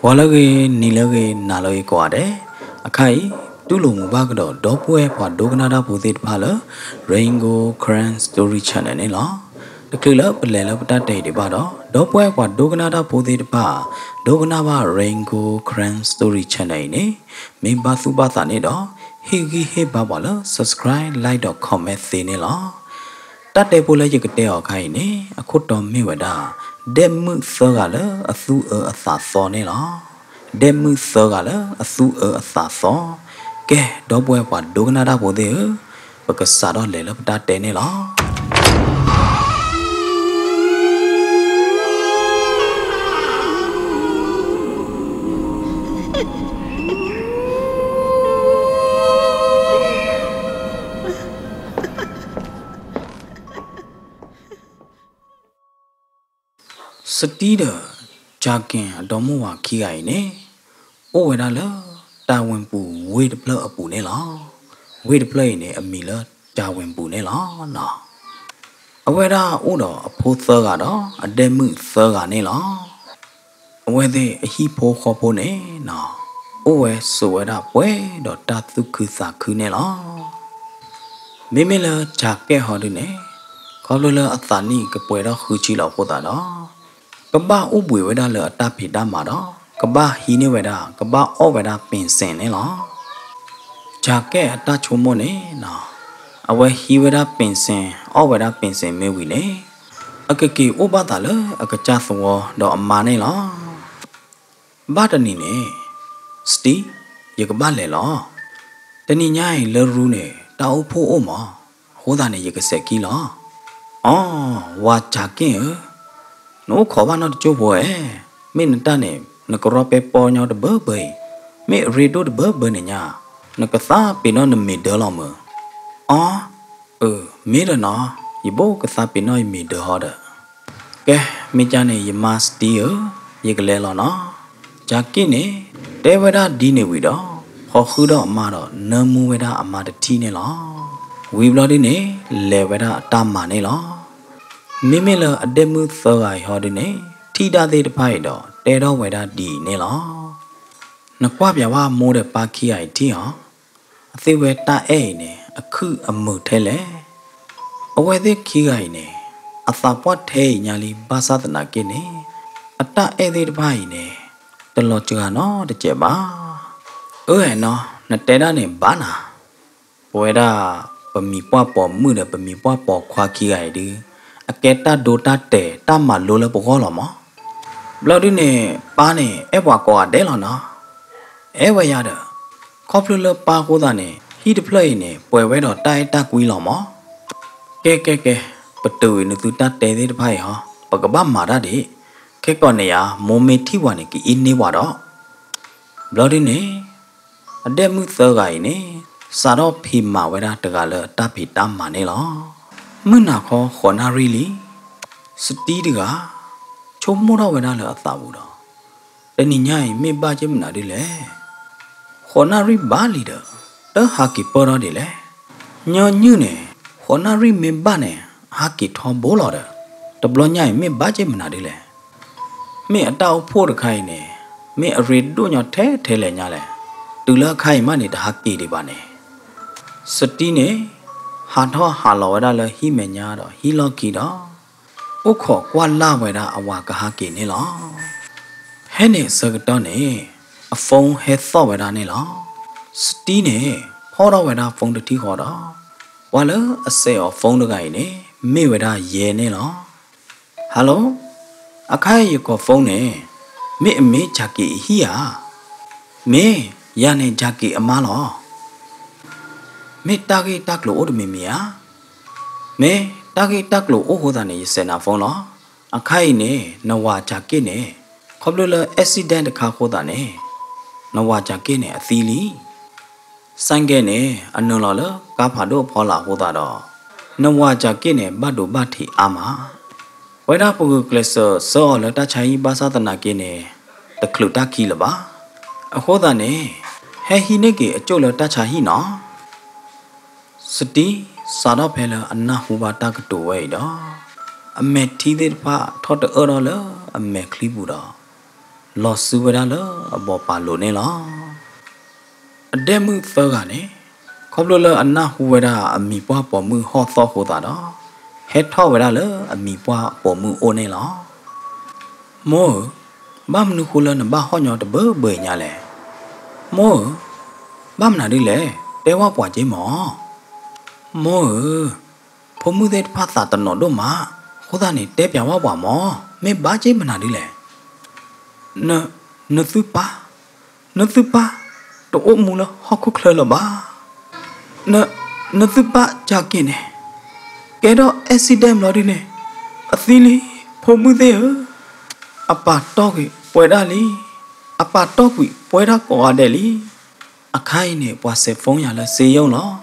ပှၤလၢအဂ့ၤ နံၤလၢအဂ့ၤ နၤလၢအဂ့ၤကိးဂၤဒဲး, အခါအံၤ တူၢ်လိာ်မုာ်ဘၣ်ကဒီး ဒီပုၢ်ဝဲၢ်ပှၤဒိကနၣ်တၢ်ဖိသ့ၣ်တဖၣ်လၢ Rain Gold Karen Story Channel န့ၣ်လီၤ. တချုးလၢပလဲၤလၢပတၢ်တဲအံၤဒံးဘၣ်ဒီး ဒီပုၢ်ဝဲၢ်ပှၤဒိကနၣ်တၢ်ဖိသ့ၣ်တဖၣ် ဒိကနၣ်ဘၣ် Rain Gold Karen Story Channel အံၤန့ၣ် မ့ၢ်ဘၣ်သူၣ်ဘၣ်သးန့ၣ်ဒီး ဟ့ၣ်ဂံၢ်ဟ့ၣ်ဘါပှၤလၢ subscribe, like ဒီး comment သ့န့ၣ်လီၤ. တၢ်တဲဖိလၢယကတဲအီၤအခါအံၤန့ၣ် အခိၣ်တီမ့ၢ်ဝဲဒၣ် ဒဲမုၣ်သၢဂၤလၢအသူအၢအသးသီန့ၣ်လီၤ. ဒဲမုၣ်သၢဂၤလၢအသူအၢအသးသီ. ကဲ ဒီပုၢ်ဝဲၢ်ပှၤဒိကနၣ်တၢ်ဖိသ့ၣ်ဧၢ, ပကစးထီၣ်လဲၤလၢပတၢ်တဲန့ၣ်လီၤ. စတံဒီး ကၠၤက့ၣ် အဒီမိၢ်ဝၤခံဂၤအံၤန့ၣ် အိၣ်ဝဲဒၣ်လၢ တၢ်ဝ့ၢ်ပူၤဝ့ၢ်တဖျၢၣ်အပူၤန့ၣ်လီၤ. ဝ့ၢ်တဖျၢၣ်အံၤန့ၣ် အမံၤလၢ ကၠၤဝ့ၢ်ပူၤန့ၣ်လီၤ. အဝဲဒၣ်အိၣ်ဒီးအဖိသၢဂၤဒီး အဒဲမုၣ်သၢဂၤန့ၣ်လီၤ. အဝဲသ့ၣ်အဟံၣ်ဖိဃီဖိန့ၣ် အိၣ်ဝဲဆိးဝဲဒၣ်ပှဲၤဒီးတၢ်သူၣ်ခုသးခုန့ၣ်လီၤ. မ့မ့ၢ်လၢကၠၤကဲၣ်ဟီဒုန့ၣ် ခီဖျိလၢအသးနံၣ်ကပှဲၤထီၣ်ဃုဆံလီၤအဃိသတးဒီး ကဘၣ်အိၣ်ဘှံးဝဲဒၣ်လၢအတၢ်ဖံးတၢ်မၤဒီး ကဘၣ်ဟံးန့ၢ်ဝဲဒၣ် ကဘၣ်အီၣ်ဝဲဒၣ်ပ့ၣ်စ့ၣ်န့ၣ်လီၤ. ကၠၤကဲၣ်အတၢ်ဆိကမိၣ်န့ၣ် အဝဲဟံးဝဲဒၣ်ပ့ၣ်စ့ၣ် အီၣ်ဝဲဒၣ်ပ့ၣ်စ့ၣ်မ့ၢ်ဝံၤန့ၣ် အကက့ၤအိၣ်ဘၣ်သးလၢအကစၢ်သဝီဒီးအမါန့ၣ်လီၤ. ဘၣ်တနံၤန့ၣ် စတံ ယကဘၣ်လဲၤလီၤ. တနံၤညါအံၤလၢရူန့ၣ် တၢ်အိၣ်ဖှိၣ်အိၣ်မး, အဃိသတးန့ၣ် ယကစဲးခံလီၤ. အီ, ဝၤကၠၤက့ၣ်ဧၢ, နအိၣ်ခိးဘၣ်နီတကၠိၢ်ဖိဧါ, မ့ၢ်နတၢ်န့ၣ် နကရီပဲပီညီတဘၢဘၢအံၤ, မ့ၢ်အရ့ဒိၣ်တဘၢဘၢန့ၣ်ညါ, နကသးပ့ၤနီၣ်နမ့ၤဒၢလီၤမၢ်. အီ, အၢ, မ့ၢ်ဒီးနီၤ, ယဘိၣ်ကသးပ့ၤနီၣ်ယမ့ၤဒၢဟီဒီး ကဲ, မ့ၢ်ကၢ်န့ၣ် ယမါစတံဧၢ, ယကလဲၤလီၤနီၤ. ကၠၤက့ၣ်န့ၣ် တဲဝဲဒၣ်ဒ်န့ၣ်ဝံၤဒီး ဖီဃုာ်ဒီးအမါဒီး နၢမူဝဲဒၣ်အမါတထံၣ်န့ၣ်လီၤ. ဝံၤဘျီဒ်န့ၣ် လဲၤဝဲဒၣ်အတၢ်မၤန့ၣ်လီၤ. မ့မ့ၢ်လၢအဒဲမုၣ်သၢဂၤအံၤဟီဒုန့ၣ် ထံၣ်ဒၣ်သ့ၣ်တဖၣ်အံၤဒီး တဲထီၣ်ဝဲဒၣ်ဒ်အံၤန့ၣ်လီၤ. နကွၢ်ပၠးဝဲမိၢ်ဒီးပၢ်ခံဂၤအံၤထံၣ်ဧါ. အသ့ၣ်ဝဲတၢ်အဲၣ်အံၤန့ၣ် အခုၣ်အမုာ်ထဲလဲၣ်. အဝဲသ့ၣ်ခံဂၤအံၤန့ၣ် အသးပှၢ်ထဲအံၤညါလံ ဘၣ်ဆၣ်သနာ်က့န့ၣ် အတၢ်အဲၣ်သ့ၣ်တဖၣ်အံၤန့ၣ် တလီၤစှၤနီတစဲးဘၣ်. အၢ အဲၣ်နီၤ, နတဲဒၣ်န့ၣ်ဘၣ်နၤ, ပဝဲဒၣ် ပမံၤပှၢ်ပိာ်မုၣ်ဒီး ပမံၤပှၢ်ပိာ်ခွါခံဂၤအံၤဒု အကဲတၢ်ဒိတၢ်တဲာ်တၢ်မၤလိလၢပဂီၢ်လီၤမး. ဘျီဒုန့ၣ် ပၢ်န့ၣ် အဲၣ်ပှၤကိးဂၤဒဲးလီၤနီၤ. အဲၣ်ဝဲယၤဒီး ခီဖျိလၢပၢ်အဃိသတးန့ၣ် ဟံၣ်တဖျၢၣ်အံၤန့ၣ် ပှဲၤဝဲဒီးတၢ်အဲၣ်တၢ်ကွံလီၤမး. ကဲ ကဲ ကဲ, ပတုာ်ကွံာ်နသုတၢ်တဲသ့ၣ်တဖၣ်အံၤဟီ, ပကဘၣ်မၤတၢ်ဒံး, ခဲကိာ်န့ၣ်ယါ မိၢ်မ့ၢ်ထံၣ်ပှၤန့ၣ် ကအ့န့ၢ်ပှၤဒီး. ဘျီဒုန့ၣ် အဒဲမုၣ်သၢဂၤအံၤန့ၣ် စးထီၣ်ဖံးမၤဝဲဒၣ်တဂၤလၢအတၢ်ဖံးတၢ်မၤန့ၣ်လီၤ. မုၢ်နၤခီဃိးနၣ်ရံၣ်လံ, စတံတဂၤ ဆိကမိၣ်ထီၣ်ဝဲဒၣ်လၢအသးပူၤဒီး တနံၤညါအံၤမ့ၢ်ဘၣ်က့ၤမနုၤဒ်လဲၣ်. ဃိးနၣ်ရံၣ်ဘၣ်လံဒီး တဟးက့ၤပၢၢ်ထီၣ်ဒ်လဲၣ်. ညီနုၢ်န့ၣ် ဃိးနၣ်ရံၣ်မ့ၢ်ဘၣ်န့ၣ် ဟးက့ၤထီဘိလီၤဒီး တဘျီညါအံၤမ့ၢ်ဘၣ်က့ၤမနုၤဒ်လဲၣ်. မ့ၢ်အတၢ်အိၣ်ဖှိၣ်တခါအံၤန့ၣ် မ့ၢ်အရ့ဒိၣ်ညီထဲထဲလဲၣ်ညါလဲၣ်. တုၤလၢအခါအံၤမးန့ၣ် တဟးက့ၤဒံးဘၣ်န့ၣ်. စတံန့ၣ် ဟးထီၣ်ဟးလီၤဝဲဒၣ်လၢဟံၣ်မဲာ်ညါဒီးဟံၣ်လီၢ်ခံဒီး အိၣ်ခိးကွၢ်လၢ်ဝဲဒၣ်အဝၤကဟးက့ၤန့ၣ်လီၤ. ဖဲန့ၣ်အဆၢကတီၢ်န့ၣ် အ phone ဟဲသီၣ်ဝဲဒၣ်န့ၣ်လီၤ. စတံန့ၣ် ဖီၣ်ထီၣ်ဝဲဒၣ် phone တထံၣ်ဃီဒီး ပှၤလၢအစဲးအီၤ phone တဂၤအံၤန့ၣ် မ့ၢ်ဝဲဒၣ်ယဲန့ၣ်လီၤ. Hello, အခါအံၤယကိး phone န့ၣ် မ့ၢ်အမ့ၢ်ကၠၤက့ၤအဟံၣ်ဧါ. မ့ၢ်, ယၤန့ၣ်ကၠၤက့ၤအမါလီၤ. မ့ၢ်တၢ်ဂ့ၢ်တၢ်ကျိၤအိၣ်တမံၤမံၤဧါ. မ့ၢ်တၢ်ဂ့ၢ်တၢ်ကျိၤအိၣ်အဃိသတးန့ၣ် ယစဲးနၤ phone လီၤ. အခါအံၤန့ၣ် နဝၤကၠၤက့ၣ်န့ၣ် ခီဖျိလၢ accident တခါအဃိသတးန့ၣ် နဝၤကၠၤက့ၣ်န့ၣ်အသံလံ. ဆိုင်ကယ်န့ၣ် အနုာ်လီၤလၢကါဖးဒိၣ်အဖီလာ်အဃိသတးဒီး နဝၤကၠၤက့ၣ်န့ၣ် ဘၣ်ဒိဘၣ်ထံးအါမး. ပဝဲဒၣ်ပဂုာ်ကျဲးစၢးဆှၢအီၤလၢတၢ်ဆါဟံၣ်ဘၣ်ဆၣ်သနာ်က့န့ၣ် တချုးတၢ်ခံလၢၤဘၣ်. အဃိသတးန့ၣ် ဟဲဟံးန့ၢ်က့ၤအကၠိၣ်လၢတၢ်ဆါဟံၣ်နီၤ. စတံစးထီၣ်ဖဲလၢအနၢ်ဟူဘၣ်တၢ်ကတိၤဝဲအံၤဒီး အမဲာ်ထံသ့ၣ်တဖၣ်ထီၣ်တအၢၣ်ထီၣ်လၢအမဲာ်ချံပူၤဒီး လီၤစုဝဲဒၣ်လၢအဘီပာ်လိၤန့ၣ်လီၤ. အဒဲၣ်မုၣ်သၢဂၤန့ၣ် ခီဖျိလၢအနၢ်ဟူဝဲဒၣ်အမံၤပှၢ်ပိာ်မုၣ်ဟီၣ်သီၣ်အဃိသတးဒီး ဟဲထီၣ်ဝဲဒၣ်လၢအမံၤပှၢ်ပိာ်မုၣ်အိၣ်န့ၣ်လီၤ. မိၢ်ဧၢ, ဘၣ်မနုၤဃိလၢနဘၣ်ဟီၣ်ညီတဘၢဘၢအံၤညါလဲၣ်. မိၢ်ဧၢ, ဘၣ်မနုၤဒ်လဲၣ်, တဲဝဲပှၤက့မၢ်. မိၢ်ဧၢ, ဖိမုၣ်သ့ၣ်တဖၣ်သးတနီၤဒိၣ်မး, အဃိသတးန့ၣ် တဲပျးဝဲပှၤမၢ်, မ့ၢ်ဘၣ်က့မနုၤဒ်လဲၣ်. န, နသုပၢ်, နသုပၢ် တအိၣ်မူလၢဟီၣ်ခိၣ်ချၢလၢၤဘၣ်. န, နသုပၢ်ကၢက့ၤန့ၣ် ကဲထီၣ် accident ဘျီဒုန့ၣ် အသံလံ, ဖိမုၣ်သ့ၣ်ဧၢ, အပၢ်တီၢ်ကွံာ်ပှဲၤဒၣ်လံ, အပၢ်တီၢ်ကွံာ်ပှဲၤဒၣ်ကိးဂၤဒဲးလံ. အခါအံၤန့ၣ် ပှၤစဲး phone ယၤလၢစ့ယိၣ်လီၤ.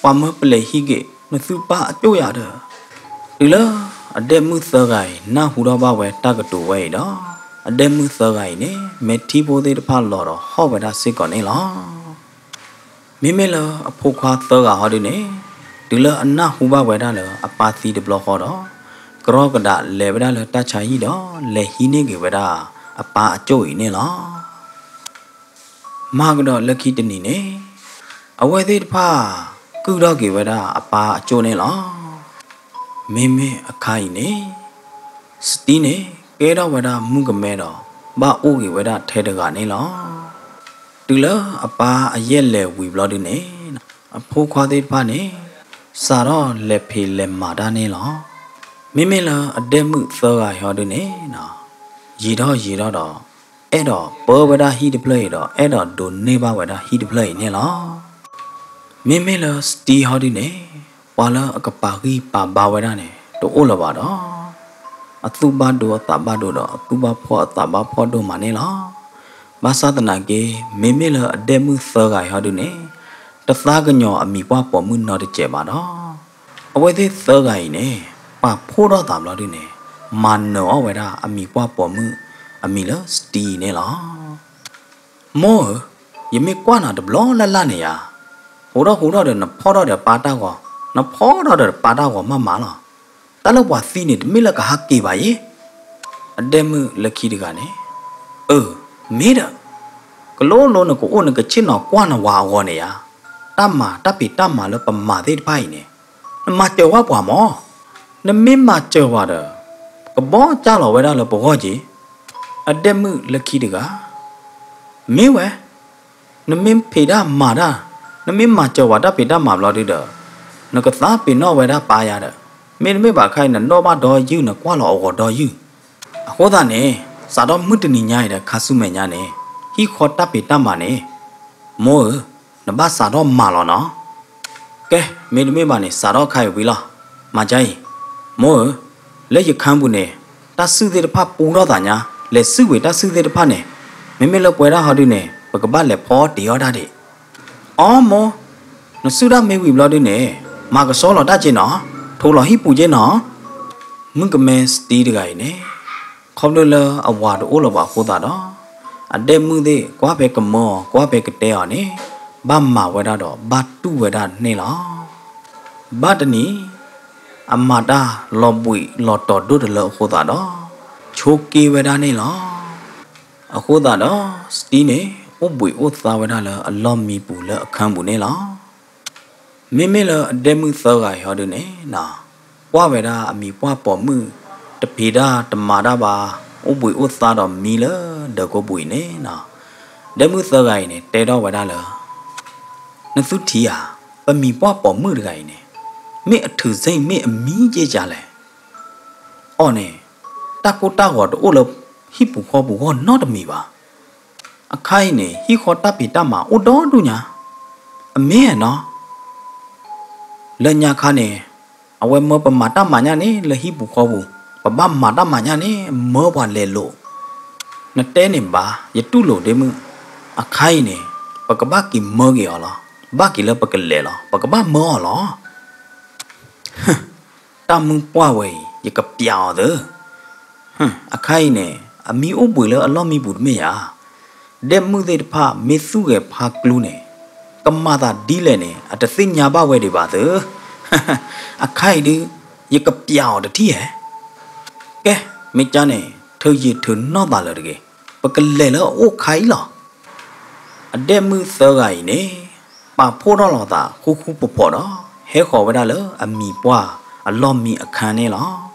ပှၤမၢပလဲၤဟံးက့ၤနသုပၢ်အကၠိၣ်ယၤဒီး, တုၤလၢအဒဲၣ်မုၣ်သၢဂၤအံၤ နၢ်ဟူထီၣ်ဘၣ်ဝဲတၢ်ကတိၤဝဲအံၤဒီး, အဒဲၣ်မုၣ်သၢဂၤအံၤန့ၣ် မဲာ်ထံဖိသ့ၣ်တဖၣ်လီၤဒီးဟီၣ်ဝဲဒၣ်စ့ၢ်ကီးန့ၣ်လီၤ. မ့မ့ၢ်လၢအဖိခွါသၢဂၤဟီဒုန့ၣ်, တုၤလၢအနၢ်ဟူဘၣ်ဝဲဒၣ်လၢအပၢ်သံတဘျီဃီဒီး, ကရီကဒးလဲၤဝဲဒၣ်လၢတၢ်ဆါဟံၣ်ဒီး လဲၤဟံးန့ၢ်က့ၤဝဲဒၣ်အပၢ်အကၠိၣ်အံၤန့ၣ်လီၤ. မၤကဒီးလၢခံတနံၤန့ၣ်, အဝဲသ့ၣ်တဖၣ် ကုၢ်ထီၣ်က့ၤဝဲဒၣ်အပၢ်အကၠိၣ်န့ၣ်လီၤ. မ့မ့ၢ်အခါအံၤန့ၣ်, စတံန့ၣ် ကဲထီၣ်ဝဲဒၣ်မုၣ်ကမဲဒီး ဘၣ်အိၣ်က့ၤဝဲဒၣ်ထဲတဂၤန့ၣ်လီၤ. တုၤလၢအပၢ်အယဲၢ်လဲၤဝံၤဘျီဒုန့ၣ်, အဖိခွါသ့ၣ်တဖၣ်န့ၣ် စးထီၣ်လဲၤဖံးလဲၤမၤတၢ်န့ၣ်လီၤ. မ့မ့ၢ်လၢအဒဲၣ်မုၣ်သၢဂၤဟီဒုန့ၣ်, ယံာ်ထီၣ်ယံာ်ထီၣ်ဒီး အဲၣ်ဒိးပၢဝဲဒၣ်ဟံၣ်တဖျၢၣ်အံၤဒီး အဲၣ်ဒိးဒိးန့ၢ်ဘၣ်ဝဲဒၣ်ဟံၣ်တဖျၢၣ်အံၤန့ၣ်လီၤ. မ့မ့ၢ်လၢစတံဟီဒုန့ၣ်, ပှၤလၢအကပာ်ဂံၢ်ပာ်ဘါဝဲဒၣ်န့ၣ် တအိၣ်လၢၤဘၣ်ဒီး, အသူၣ်ဘၣ်ဒိအသးဘၣ်ဒိဒီး အသူၣ်ဘၣ်ဖှီၣ်အသးဘၣ်ဖှီၣ်ဒိၣ်မးန့ၣ်လီၤ. ဘၣ်ဆၣ်သနာ်က့ မ့မ့ၢ်လၢအဒဲၣ်မုၣ်သၢဂၤအံၤဟီဒုန့ၣ်, တသးကညီၤအမံၤပှၢ်ပိာ်မုၣ်နီတစဲးဘၣ်ဒီး, အဝဲသ့ၣ်သၢဂၤအံၤန့ၣ် ပာ်ဖှိၣ်ထီၣ်သးဘျီဒုန့ၣ်, မၤနၢၤအီၣ်ဝဲဒၣ်အမံၤပှၢ်ပိာ်မုၣ်အမံၤလၢစတံအံၤန့ၣ်လီၤ. မိၢ်ဧၢ, ယမ့ၢ်ကွၢ်နၤတဘျီလၢ်လၢ်န့ၣ်ယါ, ဟူးထီၣ်ဟူးထီၣ်ဒီးနဖီၣ်ထီၣ်ဒီးပၢ်တၢ်ဂီၤ, နဖီၣ်ထီၣ်ဒီးပၢ်တၢ်ဂီၤမးမးလီၤ. တၢ်လၢပှၤသံန့ၣ် တမ့ၢ်လၢကဟးက့ၤဘၣ်ယ့ၣ်. အဒဲၣ်မုၣ်လၢခံတဂၤန့ၣ်, အၢ, မ့ၢ်ဒီး, ကလိလိနကအိၣ်နကဆ့ၣ်နီၤကွၢ်နဝၤအဂီၢ်န့ၣ်ယါ, တၢ်မၤတၢ်ဖံးတၢ်မၤလၢပမၤသ့ၣ်တဖၣ်အံၤန့ၣ်, နမၤစၢၤဝဲပှၤမၢ်, နမ့ၢ်မၤစၢၤဝဲဒီး, ကဘီကၢ်လီၤဝဲဒၣ်လၢပဂီၢ်က့ၤ. အဒဲၣ်မုၣ်လၢခံတဂၤ, မ့ၢ်ဝဲ နမ့ၢ်ဖံးတၢ်မၤတၢ်, နမ့ၢ်မၤစၢၤဝဲတၢ်ဖံးတၢ်မၤဘျီဒုဒီး, နကသးပ့ၤနီၣ်ဝဲဒၣ်ပၢ်ယါဒီး, မ့တမ့ၢ်ဘၣ်ခါအံၤ နနီၣ်ဘၣ်ဒီယုၢ် နကွၢ်လီၤအဂီၤဒီယုၢ်. အဃိသတးန့ၣ်, စးထီၣ်မုၢ်တနံၤညါအံၤဒီးခါဆူမဲာ်ညါန့ၣ်, ဟံၣ်ဃီတၢ်ဖံးတၢ်မၤန့ၣ်, မိၢ်ဧၢ, နဘၣ်စးထီၣ်မၤလီၤနီၤ. ကဲ, မ့တမ့ၢ်ဘၣ်န့ၣ် စးထီၣ်ခါအံၤဝံၤလီၤ. မၤကါအံၤ, မိၢ်ဧၢ, လၢယခါပူၤန့ၣ်, တၢ်စုၣ်သ့ၣ်တဖၣ်ပူထီၣ်သးညါ, လဲၤစုၣ်ဝံၤတၢ်စုၣ်သ့ၣ်တဖၣ်န့ၣ်, မ့မ့ၢ်လၢပဝဲဒၣ်ဟီဒုန့ၣ် ပကဘၣ်လဲၤဖီတ့ၢ်အီၣ်တၢ်ဒံး. အီ မိၢ်, နစုၣ်တၢ်မ့ၢ်ဝံၤဘျီဒုန့ၣ်, မၤကဆှီလီၤတၢ်က့နီၤ, ထိးလီၤဟံၣ်ပူၤက့နီၤ. မုၣ်ကမဲစတံတဂၤအံၤန့ၣ်, ခီဖျိလၢအဝၤတအိၣ်လၢၤဘၣ်အဃိသတးဒီး, အဒဲၣ်မုၣ်သ့ၣ်ကွၢ်ဖဲကမၢအီၤ ကွၢ်ဖဲကတဲအီၤန့ၣ်, ဘၣ်မၤဝဲဒၣ်ဒီးဘၣ်တူၢ်ဝဲဒၣ်န့ၣ်လီၤ. ဘၣ်တနံၤ, အမၤတၢ်လီၤဘှံးလီၤတီၤဒိၣ်တလၢအဃိသတးဒီး, ဆိးက့ဝဲဒၣ်န့ၣ်လီၤ. အဃိသတးဒီး, စတံန့ၣ် အိၣ်ဘှံးအိၣ်သါဝဲဒၣ်လၢအလီၢ်မံပူၤလၢအခၢၣ်ပူၤန့ၣ်လီၤ. မ့မ့ၢ်လၢအဒဲၣ်မုၣ်သၢဂၤအံၤဟီဒုန့ၣ်, ကွၢ်ဝဲဒၣ်အမံၤပှၢ်ပိာ်မုၣ်, တဖံးတၢ်တမၤတၢ်ဘၣ်, အိၣ်ဘှံးအိၣ်သါဒီးမံလၢဒၢးကိးပူၤအံၤန့ၣ်, ဒဲၣ်မုၣ်သၢဂၤအံၤန့ၣ် တဲထီၣ်ဝဲဒၣ်လၢ နသုထံၣ်ဧါ, ပမံၤပှၢ်ပိာ်မုၣ်တဂၤအံၤန့ၣ်, မ့ၢ်အထုးစ့ၣ်မ့ၢ်အမံက့ၢ်ကၢ်လဲၣ်. အီၤန့ၣ်, တၢ်ကိၢ်တၢ်ဂီၤတအိၣ်လၢဟံၣ်ပူၤဃီပူၤဂီၢ်နီတမံၤဘၣ်. အခါအံၤန့ၣ် ဟံၣ်ဃီတၢ်ဖံးတၢ်မၤအိၣ်ဒီဒူၣ်ညါ, အမ့ၢ်နီၤ လၢညါခါန့ၣ်, အဝဲမၢပမၤတၢ်မၤညါန့ၣ် လၢဟံၣ်ပူၤဃီပူၤ, ပဘၣ်မၤတၢ်မၤညါန့ၣ် မၢပှၤလဲၤလိာ်. နတဲန့ၣ်ဘၣ်, ယတူၢ်လိာ်ဒ့မုၣ်, အခါအံၤန့ၣ်, ပကဘၣ်က့ၤမၢက့ၤအီၤလီၤ, ဘၣ်က့ၤလၢပကလဲၤလီၤ, ပကဘၣ်မၢအီၤလီၤ. တၢ်မုၢ်ပှၢ်ဝဲအံၤ ယကပျးအီၤသၢ. အခါအံၤန့ၣ်, အမံအိၣ်ဘှံးလၢအလီၢ်မံပူၤတမ့ၢ်ဧါ. ဒဲၣ်မုၣ်သ့ၣ်တဖၣ်မ့ၢ်သူၣ်ဂဲၤဖးကျူန့ၣ်, ကမၤသးဒ်လဲၣ်န့ၣ် အတသ့ၣ်ညါဘၣ်ဝဲဒံးဘၣ်သၢ. အခါအံၤဒုး, ယကပျးအီၤတထံၣ်ဧါ. ကဲ, မ့ၢ်ကါန့ၣ်, ထုးယံာ်ထုးနီၢ်သးလၢၤတဂ့ၤ. ပ ပကလဲၤလၢအအိၣ်ခါအံၤလီၤ. အဒဲၣ်မုၣ်သၢဂၤအံၤန့ၣ် ပာ်ဖှိၣ်ထီၣ်လီၤသးဃူဃူဖိးဖိးဒီး ဟဲဃီၤဝဲဒၣ်လၢအမံၤပှၢ်အလီၢ်မံအခါန့ၣ်လီၤ.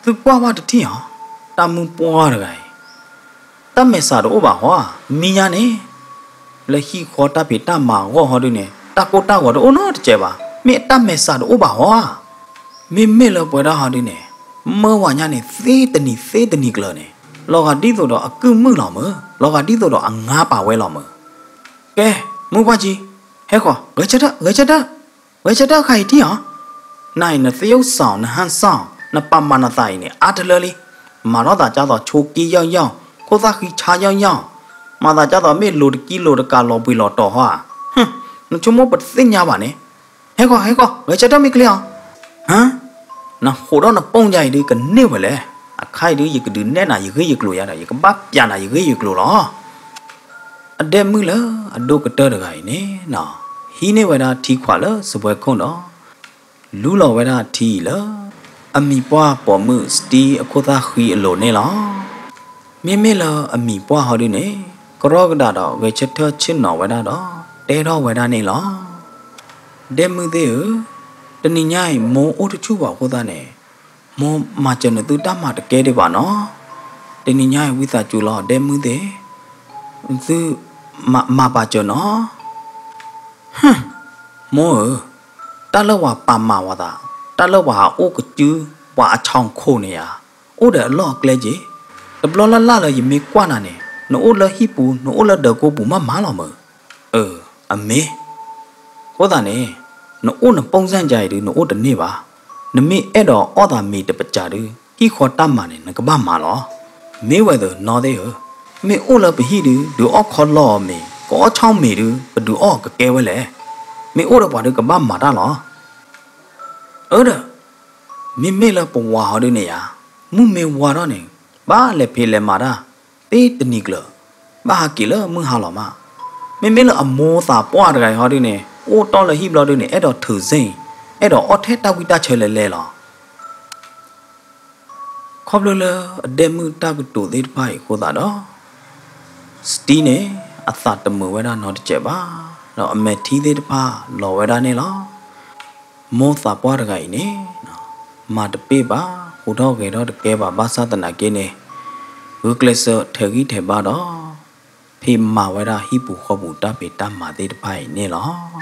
သုကွၢ်ဘၣ်တထံၣ်ဧါ, တၢ်မုၣ်ပှၢ်တဂၤအံၤ တၢ်မဲာ်ဆှးတအိၣ်ဘၣ်ဟီဧါ, မံညါန့ၣ် လၢဟံၣ်ဃီတၢ်ဖံးတၢ်မၤအဂီၢ်ဟီဒုန့ၣ် တၢ်ကိၢ်တၢ်ဂီၤတအိၣ်နီတစဲးဘၣ်, မ့ၢ်အတၢ်မဲာ်ဆှးတအိၣ်ဘၣ်ဟီဧါ. မ့မ့ၢ်လၢပဝဲဒၣ်ဟီဒုန့ၣ် မၢဝၤညါန့ၣ် သ့တနံၤသ့တနံၤကျၢၤန့ၣ် လီၤဂာ်ဒ်သိးဒီးအကုၢ်မုၣ်လီၤမၢ်, လီၤဂာ်ဒ်သိးဒီးအငါပာ်ဝဲလီၤမၢ်. ကဲ, မုၢ်ပှၢ်ကံ, ဟဲဃီၤ, ဂဲၤဆၢထၢၣ်, ဂဲၤဆၢထၢၣ်, ဂဲၤဆၢထၢၣ်ခါအံၤထံၣ်ဧါ. နအံၤ နသယုၢ်စၢ်ဧိၤ နဟၢ်စၢ်ဧိၤ နပာ်မၤနသးအံၤန့ၣ် အါတလၢလံ. မၤထီၣ်သးကၢ်သိးဆိးက့ယီၢ်ယီၢ်, ခိၣ်သၣ်ဃံဆါယီၢ်ယီၢ်, မၤသးကၢ်သိးမ့ၢ်လိၤတကံလိၤတကးလီၤဘှံးလီၤတီၤဟီဧါ. နဆိကမိၣ်ပတသ့ၣ်ညါဘၣ်န့ၣ်, ဟဲဃီၤ ဟဲဃီၤ ဂဲၤဆၢထၢၣ်မ့ၢ်ချ့ဧါ. ဟါ, နဃိးဒီးနပိၢ်ယါအံၤဒုးကန့ၢ်ဝဲလဲၣ်. အခါအံၤဒုး ယကဒုးနဲၣ်နၤယဂ့ၢ်ယကျိၤယါဒီး ယကဘၣ်ပျးနၤယဂ့ၢ်ယကျိၤလီၤ. အဒဲၣ်မုၣ်လၢအဒိၣ်ကတၢၢ်တဂၤအံၤန့ၣ် ဟံးန့ၢ်ဝဲဒၣ်ထံခွးလၢစပွဲခိၣ်ဒီး လူလီၤဝဲဒၣ်ထံအံၤလၢ အမံၤပှၢ်ပိာ်မုၣ်စတံအခိၣ်သၣ်ဃံအလိၤန့ၣ်လီၤ. မ့မ့ၢ်လၢအမံၤပှၢ်ဟီဒုန့ၣ် ကရီကဒးဒီးဂဲၤဆၢထၢၣ်ဆ့ၣ်နီၤဝဲဒၣ်ဒီး တဲထီၣ်ဝဲဒၣ်န့ၣ်လီၤ. ဒဲၣ်မုၣ်သ့ၣ်ဧၢ, တနံၤညါအံၤ မိၢ်အိၣ်တဆူၣ်ဘၣ်အဃိသတးန့ၣ် မိၢ်မၤစၢၤနသုတၢ်မၤတကဲဒံးဘၣ်နီၤ. တနံၤညါအံၤ ဝံသးစူၤလီၤ ဒဲၣ်မုၣ်သ့ၣ်, သုမၤပာ်စၢၤနီၤ. မိၢ်ဧၢ, တၢ်လၢပှၤပာ်မၤဝဲသး, တၢ်လၢပှၤဟးအိၣ်ကစု ပှၤအဆီၣ်ခိၣ်န့ၣ်ဧါ, အိၣ်ဒီးအလီၢ်အကျဲက့ၤ. တဘျီလၢ်လၢ်လၢယမ့ၢ်ကွၢ်နၤန့ၣ် နအိၣ်လၢဟံၣ်ပူၤ နအိၣ်လၢဒၢးကိပူၤမးမးလီၤမၢ်. အၢ, အမ့ၢ် အဃိသတးန့ၣ် နအိၣ်နပိၢ်စၢ်ကါအံၤဒုး နအိၣ်တန့ၢ်ဘၣ်. နမ့ၢ်အဲၣ်ဒိးအီၣ်သးမ့ၤတပစၢၤဒုး ဟံၣ်ဃီတၢ်မၤန့ၣ် နကဘၣ်မၤလီၤ. မ့ၢ်ဝဲသ့ၣ်နီၢ်သ့ၣ်ဧၢ, မ့ၢ်အိၣ်လၢပဟံၣ်ဒုး ဒုးအီၣ်ခီလီအီၤမ့ၤ ကအီၣ်ဆီၣ်မ့ၤဒုး ပဒုးအီၣ်ကကဲဝဲလဲၣ်. မ့ၢ်အိၣ်ဒီးပှၤဒုးကဘၣ်မၤတၢ်လီၤ. အၢဒီး မ့မ့ၢ်လၢပဝၤဟီဒုန့ၣ်ဧါ, မုၢ်မ့ၢ်ဝါထီၣ်န့ၣ် ဘၣ်လဲၤဖံးလဲၤမၤတၢ် သ့တနံၤကျၢၤ, ဘၣ်ဟးက့ၤလၢမုၢ်ဟါလီၤမး. မ့မ့ၢ်လၢအမိၢ်သးပှၢ်တဂၤအံၤဟီဒုန့ၣ် အိၣ်တီၢ်လၢဟံၣ်ဘျီဒုန့ၣ် အဲၣ်ဒိးထုးစ့ၣ်, အဲၣ်ဒိးအီၣ်ထဲတၢ်ဝံတၢ်ဆၢလဲၤလဲၤလီၤ. ခီဖျိလၢအဒဲၣ်မုၣ်တၢ်ကတိၤသ့ၣ်တဖၣ်အံၤအဃိသတးဒီး စတံန့ၣ် အသးတမုာ်ဝဲဒၣ်နီတစဲးဘၣ်, ဒီးအမဲာ်ထံသ့ၣ်တဖၣ်လီၤဝဲဒၣ်န့ၣ်လီၤ. မိၢ်သးပှၢ်တဂၤအံၤန့ၣ် မၤတပ့ၢ်ဘၣ်, ဟူးထီၣ်ဂဲၤထီၣ်တကဲဘၣ် ဘၣ်ဆၣ်သနာ်က့န့ၣ် ဂုာ်ကျဲးစၢးထဲးဂံၢ်ထဲးဘါဒီး ဖံးမၤဝဲဒၣ်ဟံၣ်ပူၤဃီပူၤတၢ်ဖံးတၢ်မၤသ့ၣ်တဖၣ်အံၤန့ၣ်လီၤ.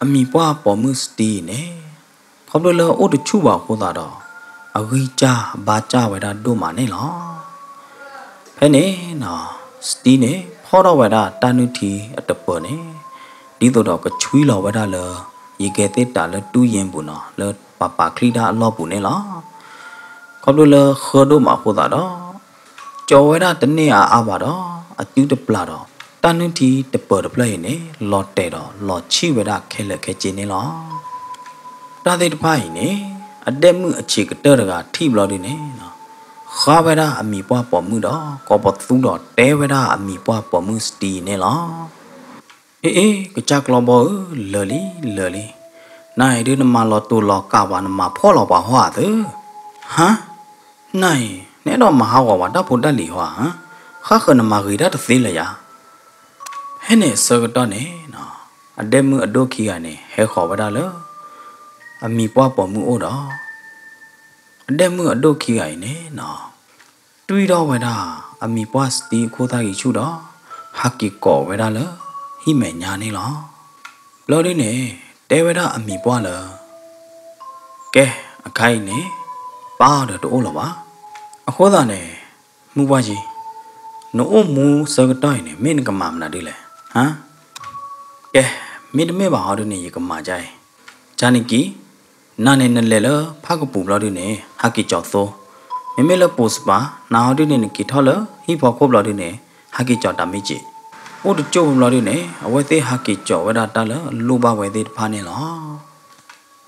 အမံၤပှၢ်ပိာ်မုၣ်စတံအံၤန့ၣ် ခီဖျိလၢအအိၣ်တဆူၣ်ဘၣ်အဃိသတးဒီး အဂံၢ်စၢ်ဘါစၢ်ဝဲဒၣ်ဒိၣ်မးန့ၣ်လီၤ. ဖဲန့ၣ်နီၤ စတံန့ၣ် ဖီၣ်ထီၣ်ဝဲဒၣ်တၢ်နုၢ်ထံအတပၢၤန့ၣ် ဒ်သိးဒီးကဆွံလီၤဝဲဒၣ်လၢ ယကဲသ့ၣ်တၢ်လၢတူၢ်ယ့ၣ်ပူၤနီၤ လၢပှၤပာ်ချံတၢ်အလီၢ်ပူၤန့ၣ်လီၤ. ခီဖျိလၢဃၢဒိၣ်မးအဃိသတးဒီး ကၠီၤဝဲဒၣ်တန့ၢ်အါအါဘၣ်ဒီး အစုတပျၢ်ဒီး တၢ်နုၢ်ထံတပၢၤတဖျၢၣ်အံၤန့ၣ် လီၤတဲာ်ဒီးလီၤဆံၣ်ဝဲဒၣ်ခဲလၢာ်ခဲဆ့န့ၣ်လီၤ. တၢ်သ့ၣ်တဖၣ်အံၤန့ၣ် အဒဲၣ်မုၣ်အဆံးကတၢၢ်တဂၤထံၣ်ဘျီဒုန့ၣ် ဃါဝဲဒၣ်အမံၤပှၢ်ပိာ်မုၣ်ဒီး ကိးပသူဒီးတဲဝဲဒၣ်အမံၤပှၢ်ပိာ်မုၣ်စတံန့ၣ်လီၤ. အ့ အ့ ကစၢ်ကျီဘီဧၢ, လၢာ်လံ လၢာ်လံ. နၤအံၤဒုးနမၤလီၤတိာ်လီၤကာ်ပှၤ နမၤဖှီၣ်လီၤပှၤဟီဧါသၢ. ဟါ, နၤအံၤ နအဲၣ်ဒိးမၤဟးဂီၤပှၤတၢ်ဖိတၢ်လံၤဟီဧါ. ဃၣ်ဃၢၤနမၤဂ့ၤတၢ်တသ့လၢၤယၤ. ဖဲန့ၣ်အဆၢကတီၢ်န့ၣ် အဒဲၣ်မုၣ်အဒိၣ်ခံဂၤန့ၣ် ဟဲဃီၤဝဲဒၣ်လၢ အမံၤပှၢ်ပိာ်မုၣ်အိၣ်ဒီး အဒဲၣ်မုၣ်အဒိၣ်ခံဂၤအံၤန့ၣ် တွံၢ်ထီၣ်ဝဲဒၣ် အမံၤပှၢ်စတံအခိၣ်သၣ်ဂံၢ်ဆူၣ်ဒီး ဟးက့ၤကိးဝဲဒၣ်လၢ ဟံၣ်မဲာ်ညါန့ၣ်လီၤ. ဘျီဒုန့ၣ် တဲဝဲဒၣ်အမံၤပှၢ်လၢ ကဲ အခါအံၤန့ၣ် ပၢ်အီၤဒီးတအိၣ်လၢၤဘၣ်. အဃိသတးန့ၣ် မုၢ်ပှၢ်ကံ နအိၣ်မူဆၢကတီၢ်အံၤန့ၣ် မ့ၢ်နကမၤမနုၤဒ်လဲၣ်. ဟါ, ကဲ, မ့တမ့ၢ်ဘၣ်ဟီဒုန့ၣ် ယကမၤဒ်အံၤ, ကန့ၣ်က့ၤ, နၤန့ၣ်နလဲၤလၢဖၣ်ကပူၤဘျီဒုန့ၣ် ဟးက့ၤကၠီၤသိ, မ့မ့ၢ်လၢပိစပၤ နၤဟီဒုန့ၣ် နက့ၤထီၣ်လၢဟံၣ်ဖီခိၣ်ဘျီဒုန့ၣ် ဟးက့ၤကၠီၤတၢ်မ့ၢ်က့ၤ, အိၣ်တကၠိၢ်ဘျီဒုန့ၣ် အဝဲသ့ၣ်ဟးက့ၤကၠီၤဝဲဒၣ်တၢ်လၢအလိၣ်ဘၣ်ဝဲသ့ၣ်တဖၣ်န့ၣ်လီၤ.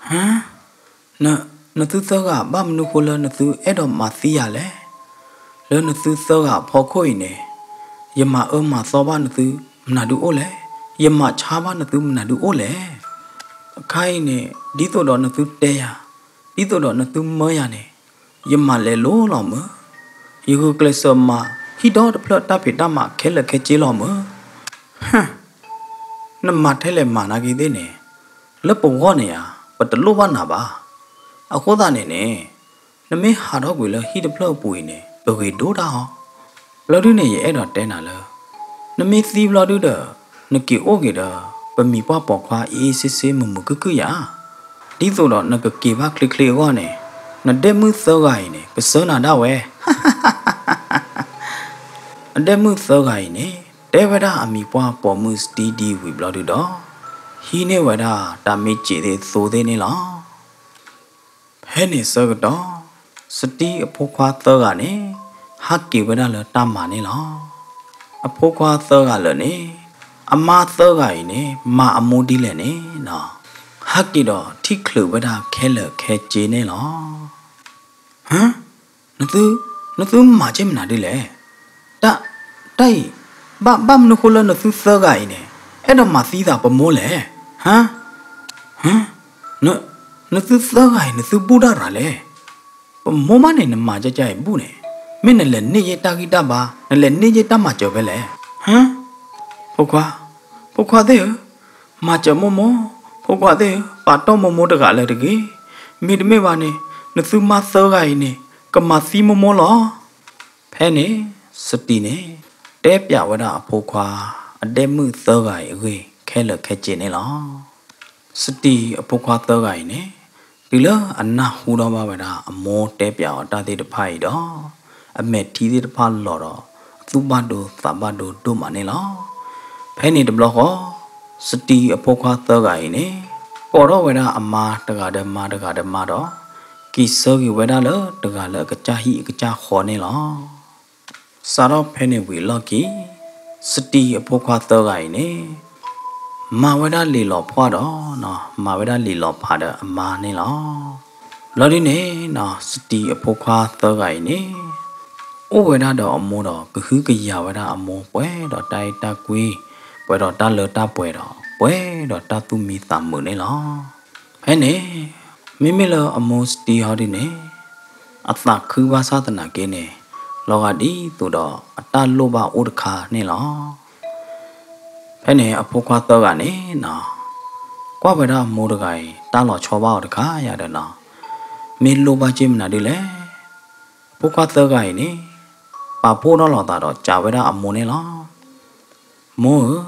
ဟါ, နသုသၢဂၤဘၣ်မနုၤဃိလၢနသုအဲၣ်ဒိးမၤသံယၤလဲၣ်. လၢနသုသၢဂၤအဖီခိၣ်အံၤန့ၣ် ယမၤအၢမၤသီဘၣ်နသုမနုၤဒုအိၣ်လဲၣ်, ယမၤဆါဘၣ်နသုမနုၤဒုအိၣ်လဲၣ်. အခါအံၤန့ၣ် ဒ်သိးဒီးနသုတဲယၤ, ဒ်သိးဒီးနသုမၢယၤန့ၣ် ယမၤလဲၤလိၤလီၤမၢ်, ယဂုာ်ကျဲးစၢးမၤ ဟံၣ်ဒီတဖျၢၣ်တၢ်ဖံးတၢ်မၤခဲလၢာ်ခဲဆ့လီၤမၢ်. ဟၢ်, နမၤထဲလဲၣ်မၤနာ်က့သ့ၣ်န့ၣ်, လၢပဂီၢ်န့ၣ်ဧါ, ပတလိၣ်ဘၣ်နၤဘၣ်. အဃိသတးန့ၣ်န့ၣ်, နမ့ၢ်ဟးထီၣ်ကွံာ်လၢဟံၣ်တဖျၢၣ်အပူၤအံၤန့ၣ် ကဂ့ၤဒိၣ်တၢ်အီၤ. ဘျီဒုန့ၣ် ယအဲၣ်ဒိးတဲနၤလၢ နမ့ၢ်သံဘျီဒုဒီး နက့ၤအိၣ်က့ၤဒီး ပမံၤပှၢ်ပိာ်ခွါအ့ၣ်အ့ၣ်ဆ့ဆ့မုာ်မုာ်ခုၣ်ခုၣ်ယၤ, ဒ်သိးဒီးနကက့ၤဘၣ်ချ့ချ့အဂီၢ်န့ၣ်, နဒဲၣ်မုၣ်သၢဂၤအံၤန့ၣ် ကဆှၢနၤဒၣ်ဝဲ. အဒဲၣ်မုၣ်သၢဂၤအံၤန့ၣ် တဲဝဲဒၣ်အမံၤပှၢ်ပိာ်မုၣ်စတံဒ်ဝံၤဘျီဒုဒီး ဟံးန့ၢ်ဝဲဒၣ်တၢ်မ့ၢ်စံးသ့ၣ်သိသ့ၣ်န့ၣ်လီၤ. ဖဲန့ၣ်ဆၢကတီၢ်, စတံအဖိခွါသၢဂၤန့ၣ် ဟးက့ၤဝဲဒၣ်လၢတၢ်မၤန့ၣ်လီၤ. အဖိခွါသၢဂၤလၢာ်န့ၣ်, အမါသၢဂၤအံၤန့ၣ် မၤအမိၢ်ဒ်လဲၣ်န့ၣ်, ဟးက့ၤဒီးထံၣ်ချုးဝဲဒၣ်ခဲလၢာ်ခဲဆ့န့ၣ်လီၤ. ဟၢ, နသု, နသုမၤက့မနုၤဒ်လဲၣ်. တၢ်, တၢ်အံၤ, ဘၣ်, ဘၣ်မနုၤဃိလၢနသုသၢဂၤအံၤန့ၣ် အဲၣ်ဒိးမၤသံသးပမိၢ်လဲၣ်. ဟၢ, ဟၢ, န, နသုသၢဂၤအံၤ နသုဘူၣ်တၢ်ရၤလဲၣ်. ပမိၢ်မးန့ၣ် နမၤကကါအံၤဘူၣ်န့ၣ်, မ့ၢ်နလဲၤန့ၢ်ယဲတၢ်ဂံၢ်တၢ်ဘါ, နလဲၤန့ၢ်ယဲတၢ်မၤစၢၤဖဲလဲၣ်. ဟၢ, ဖိခွါ, ဖိခွါသ့ၣ်ဧၢ, မၤစၢၤမိၢ်မိၢ်, ဖိခွါသ့ၣ်ဧၢ, ပာ်တီၢ်မိၢ်မိၢ်တဂၤလၢၤတဂ့ၤ. မ့တမ့ၢ်ဘၣ်န့ၣ် နသုမါသၢဂၤအံၤန့ၣ် ကမၤသံမိၢ်မိၢ်လီၤ. ဖဲန့ၣ် စတံန့ၣ် တဲပျးဝဲဒၣ်အဖိခွါ အဒဲၣ်မုၣ်သၢဂၤအံၤအဂ့ၢ် ခဲလၢာ်ခဲဆ့န့ၣ်လီၤ. စတံအဖိခွါသၢဂၤအံၤန့ၣ် တုၤလၢအနၢ်ဟူထီၣ်ဘၣ်ဝဲဒၣ်အမိၢ်တဲပျးအီၤတၢ်သ့ၣ်တဖၣ်အံၤဒီး အမဲာ်ထံသ့ၣ်တဖၣ်လီၤဒီး အသူၣ်ဘၣ်ဒိသးဘၣ်ဒိဒိၣ်မးန့ၣ်လီၤ. ဖဲန့ၣ်တဘျီဃီ စတံအဖိခွါသၢဂၤအံၤန့ၣ် ကိးထီၣ်ဝဲဒၣ်အမါတဂၤဒီးမါတဂၤဒီးမါဒီး က့ၤဆၢက့ၤဝဲဒၣ်လၢတဂၤလၢအကစၢ်ဟံၣ်အကစၢ်ဃီန့ၣ်လီၤ. စးထီၣ်ဖဲန့ၣ်ဝံၤအလီၢ်ခံ စတံအဖိခွါသၢဂၤအံၤန့ၣ် မၤဝဲဒၣ်လံာ်လီၤဖးဒီး မၤဝဲဒၣ်လံာ်လီၤဖးဒီးအမါန့ၣ်လီၤ. ဘျီဒ်န့ၣ် စတံအဖိခွါသၢဂၤအံၤန့ၣ် အိၣ်ဝဲဒၣ်ဒီးအမိၢ်ဒီး ကဟုကယာ်ဝဲဒၣ်အမိၢ် ပှဲၤဒီးတၢ်အဲၣ်တၢ်ကွံ, ပှဲၤဒီးတၢ်လၢတၢ်ပှဲၤဒီး ပှဲၤဒီးတၢ်သူၣ်မံသးမုာ်န့ၣ်လီၤ. ဖဲန့ၣ် မ့မ့ၢ်လၢအမိၢ်စတံဟီဒ်န့ၣ် အသးခုဘၣ်ဆၣ်သနာ်က့န့ၣ် လီၤဂာ်ဒ်သိးဒီးအတၢ်လိၣ်ဘၣ်အိၣ်တခါန့ၣ်လီၤ. ဖဲန့ၣ်အဖိခွါသၢဂၤန့ၣ် ကွၢ်ဝဲဒၣ်အမိၢ်တဂၤအံၤ တၢ်လီၤဆီဘၣ်အီၤတခါယၤဒီးနီၤ, မ့ၢ်လိၣ်ဘၣ်က့မနုၤဒ်လဲၣ်. အဖိခွါသၢဂၤအံၤန့ၣ် ပာ်ဖှိၣ်ထီၣ်လိာ်သးဒီးစံးဝဲဒၣ်အမိၢ်န့ၣ်လီၤ. မိၢ်ဧၢ,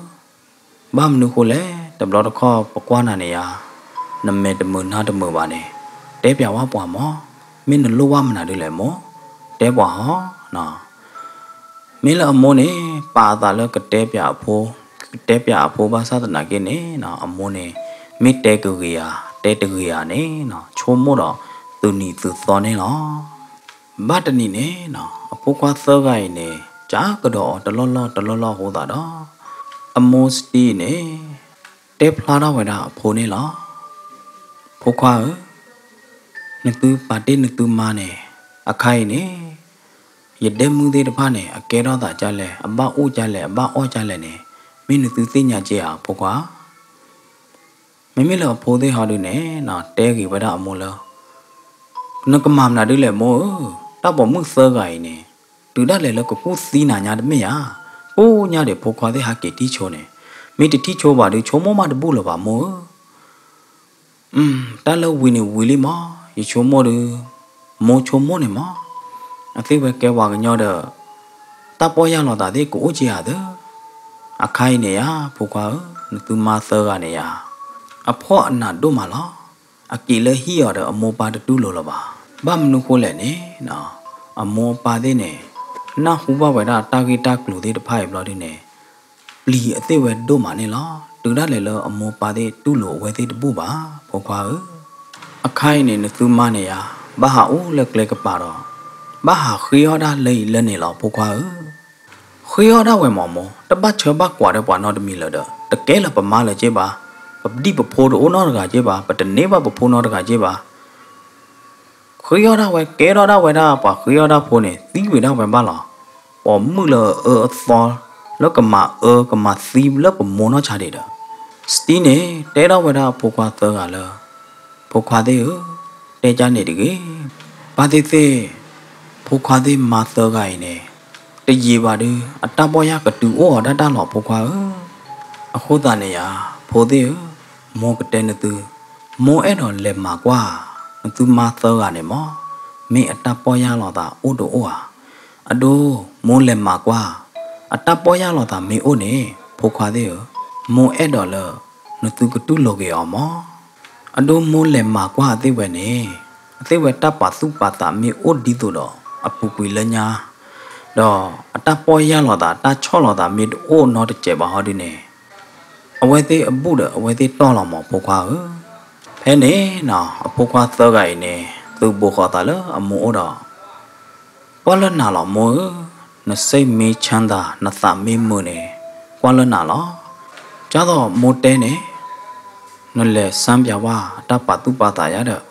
ဘၣ်မနုၤဃိလဲၣ်, တဘျီတခီၣ်ပကွၢ်နၤန့ၣ်ယၤ, နမဲာ်တမုာ်နါတမုာ်ဘၣ်န့ၣ်, တဲပျးဝဲပှၤမၢ်, မ့ၢ်နလိၣ်ဘၣ်မနုၤဒ်လဲၣ်မိၢ်, တဲပှၤဟီ. မ့ၢ်လၢအမိၢ်န့ၣ် ပာ်အသးလၢကတဲပျးအဖိ, ကတဲပျးအဖိဘၣ်ဆၣ်သနာ်က့န့ၣ် အမိၢ်န့ၣ် မ့ၢ်တဲကဂ့ၤဧါ, တဲတဂ့ၤဧါန့ၣ် ဆိကမိၣ်ဒီးသုးနံၤသုးသီန့ၣ်လီၤ. ဘၣ်တနံၤန့ၣ် အဖိခွါသၢဂၤအံၤန့ၣ် ကးကဒီးအီၤတလီၢ်လီၢ်တလီၢ်လီၢ်အဃိသတးဒီး အမိၢ်စတံန့ၣ် တဲဖျါထီၣ်ဝဲဒၣ်အဖိန့ၣ်လီၤ. ဖိခွါဧၢ, နသုပာ်တ့ၢ်နသုမါန့ၣ် အခါအံၤန့ၣ် ယဒဲမုၣ်သ့ၣ်တဖၣ်န့ၣ် အကဲထီၣ်သးဒ်လဲၣ်, အဘၣ်အိၣ်ဒ်လဲၣ်, အဘၣ်အီၣ်ဒ်လဲၣ်န့ၣ် မ့ၢ်နသုသ့ၣ်ညါက့ဧါ ဖိခွါ. မ့မ့ၢ်လၢအဖိသ့ၣ်ဟီဒုန့ၣ် တဲဂ့ၤဝဲဒၣ်အမိၢ်လၢ နကမၤမနုၤဒ်လဲၣ်မိၢ်ဧၢ, တၢ်ပိာ်မုၣ်သၢဂၤအံၤန့ၣ် တုၤဒၣ်လဲာ်လၢကကူၣ်သံနၤညါတမ့ၢ်ဧါ. ကိးညါဒံးဖိခွါသ့ၣ်ဟးက့ၤထံၣ်ဆိန့ၣ် မ့ၢ်တထံၣ်ဆိဘၣ်ဒုး ဆိကမိၣ်မးတဘူၣ်လၢၤဘၣ်မိၢ်ဧၢ. တၢ်လၢဝံၤန့ၣ်ဝံၤလံမး, ယဆိကမိၣ်ဒီး မိၢ်ဆိကမိၣ်န့ၣ်မး, အသ့ၣ်ဝဲကဲပှၤကညီဒီး တၢ်ပီၢ်ယၢ်လီၤသးသ့ၣ်ကအိၣ်က့ဧါသၢ. အခါအံၤန့ၣ်ယၤ ဖိခွါဧၢ, နသုမါသၢဂၤန့ၣ်ယၤ အဖှီၣ်အနးဒိၣ်မးလီၤ. အက့ၤလၢဟံၣ်အီၤဒီးအမိၢ်ပၢ်တတူၢ်လိာ်လၢၤဘၣ်. ဘၣ်မနုၤဃိလဲၣ်န့ၣ် အမိၢ်အပၢ်သ့ၣ်န့ၣ် နၢ်ဟူဘၣ်ဝဲဒၣ်တၢ်ဂ့ၢ်တၢ်ကျိၤသ့ၣ်တဖၣ်အံၤဘျီဒုန့ၣ် ပျံၤအသ့ၣ်ဝဲဒိၣ်မးန့ၣ်လီၤ. တုၤဒၣ်လဲာ်လၢအမိၢ်ပၢ်သ့ၣ်တူၢ်လိာ်အဝဲသ့ၣ်တဘူၣ်ဘၣ် ဖိခွါဧၢ. အခါအံၤန့ၣ် နသုမါန့ၣ်ယၤ ဘၣ်ဟးအိၣ်လၢကျဲကပၤဒီး ဘၣ်ဟးဃ့အီၣ်ဒၣ်လၢအံၤလၢန့ၣ်လီၤ ဖိခွါဧၢ. ဃ့အီၣ်ဒၣ်ဝဲမးမိၢ်, တဘၣ်ဆၢဘၣ်ကွၢ်ဒီးပှၤနီတမံၤလၢၤဒီး တကဲလၢပမါလၢၤက့ဘၣ်, ပဒံၣ်ပဖိတအိၣ်နီတဂၤက့ဘၣ်, ပတန့ၢ်ဘၣ်ပဖိနီတဂၤက့ဘၣ်. ဃ့အီၣ်ဒၣ်ဝဲ ကဲထီၣ်ဒၣ်ဝဲဒၣ် ပှၤဃ့အီၣ်ဒၣ်ဖိန့ၣ် သံဝံၤဒၣ်ဝဲဘၣ်လီၤ. ပိာ်မုၣ်လၢအအၢအသီ လၢကမၤအၢကမၤသံလၢပမိၢ်နီၢ်ဆါဒံးဒီး စတံန့ၣ် တဲထီၣ်ဝဲဒၣ်အဖိခွါသၢဂၤလၢ ဖိခွါသ့ၣ်ဧၢ, တဲကၢ်န့ၣ်တဂ့ၤ. ဘၣ်သ့ၣ်သ့ၣ် ဖိခွါသ့ၣ်မါသၢဂၤအံၤန့ၣ် တယံာ်ဘၣ်ဒုး အတၢ်ပီၢ်ယၢ်ကတုၤအိၣ်အီၤဒၣ်တၢ်လီၤ ဖိခွါဧၢ. အဃိသတးန့ၣ်ယၤ ဖိသ့ၣ်ဧၢ, မိၢ်ကတဲနသု, မိၢ်အဲၣ်ဒိးလဲၤမၤကွၢ်, နသုမါသၢဂၤန့ၣ်မး, မ့ၢ်အတၢ်ပီၢ်ယၢ်လီၤသးအိၣ်တအိၣ်ဧါ. အဒိ, မိၢ်လဲၤမၤကွၢ်, အတၢ်ပီၢ်ယၢ်လီၤသးမ့ၢ်အိၣ်န့ၣ် ဖိခွါသ့ၣ်ဧၢ, မိၢ်အဲၣ်ဒိးလၢ နသုကတူၢ်လိာ်က့ၤအီၤမး. အဒိမိၢ်လဲၤမၤကွၢ်အသ့ၣ်ဝဲန့ၣ်, အသ့ၣ်ဝဲတၢ်ပာ်သူၣ်ပာ်သးမ့ၢ်အိၣ်ဒ်သိးဒီးအပူၤကွံာ်လၢညါ, ဒီးအတၢ်ပီၢ်ယၢ်လီၤသး တၢ်ဆီၣ်လီၤသးမ့ၢ်တအိၣ်နီတစဲးဘၣ်ဟီဒုန့ၣ်, အဝဲသ့ၣ်အဘူၣ်ဒီးအဝဲသ့ၣ်တီၢ်လီၤမး ဖိခွါဧၢ. ဖဲန့ၣ်နီၤ အဖိခွါသၢဂၤအံၤန့ၣ် သုးဘူးဃီၤသးလၢအမိၢ်အိၣ်ဒီး ကွၢ်လၢနၤလီၤမိၢ်ဧၢ, နစိတ်မချမ်းသာ နသးမ့ၢ်မုာ်န့ၣ် ကွၢ်လၢနၤလီၤ. ကၢ်သိးမိၢ်တဲန့ၣ်, နလဲၤစမ်းပြဝါ အတၢ်ပာ်သူၣ်ပာ်သးယါဒီး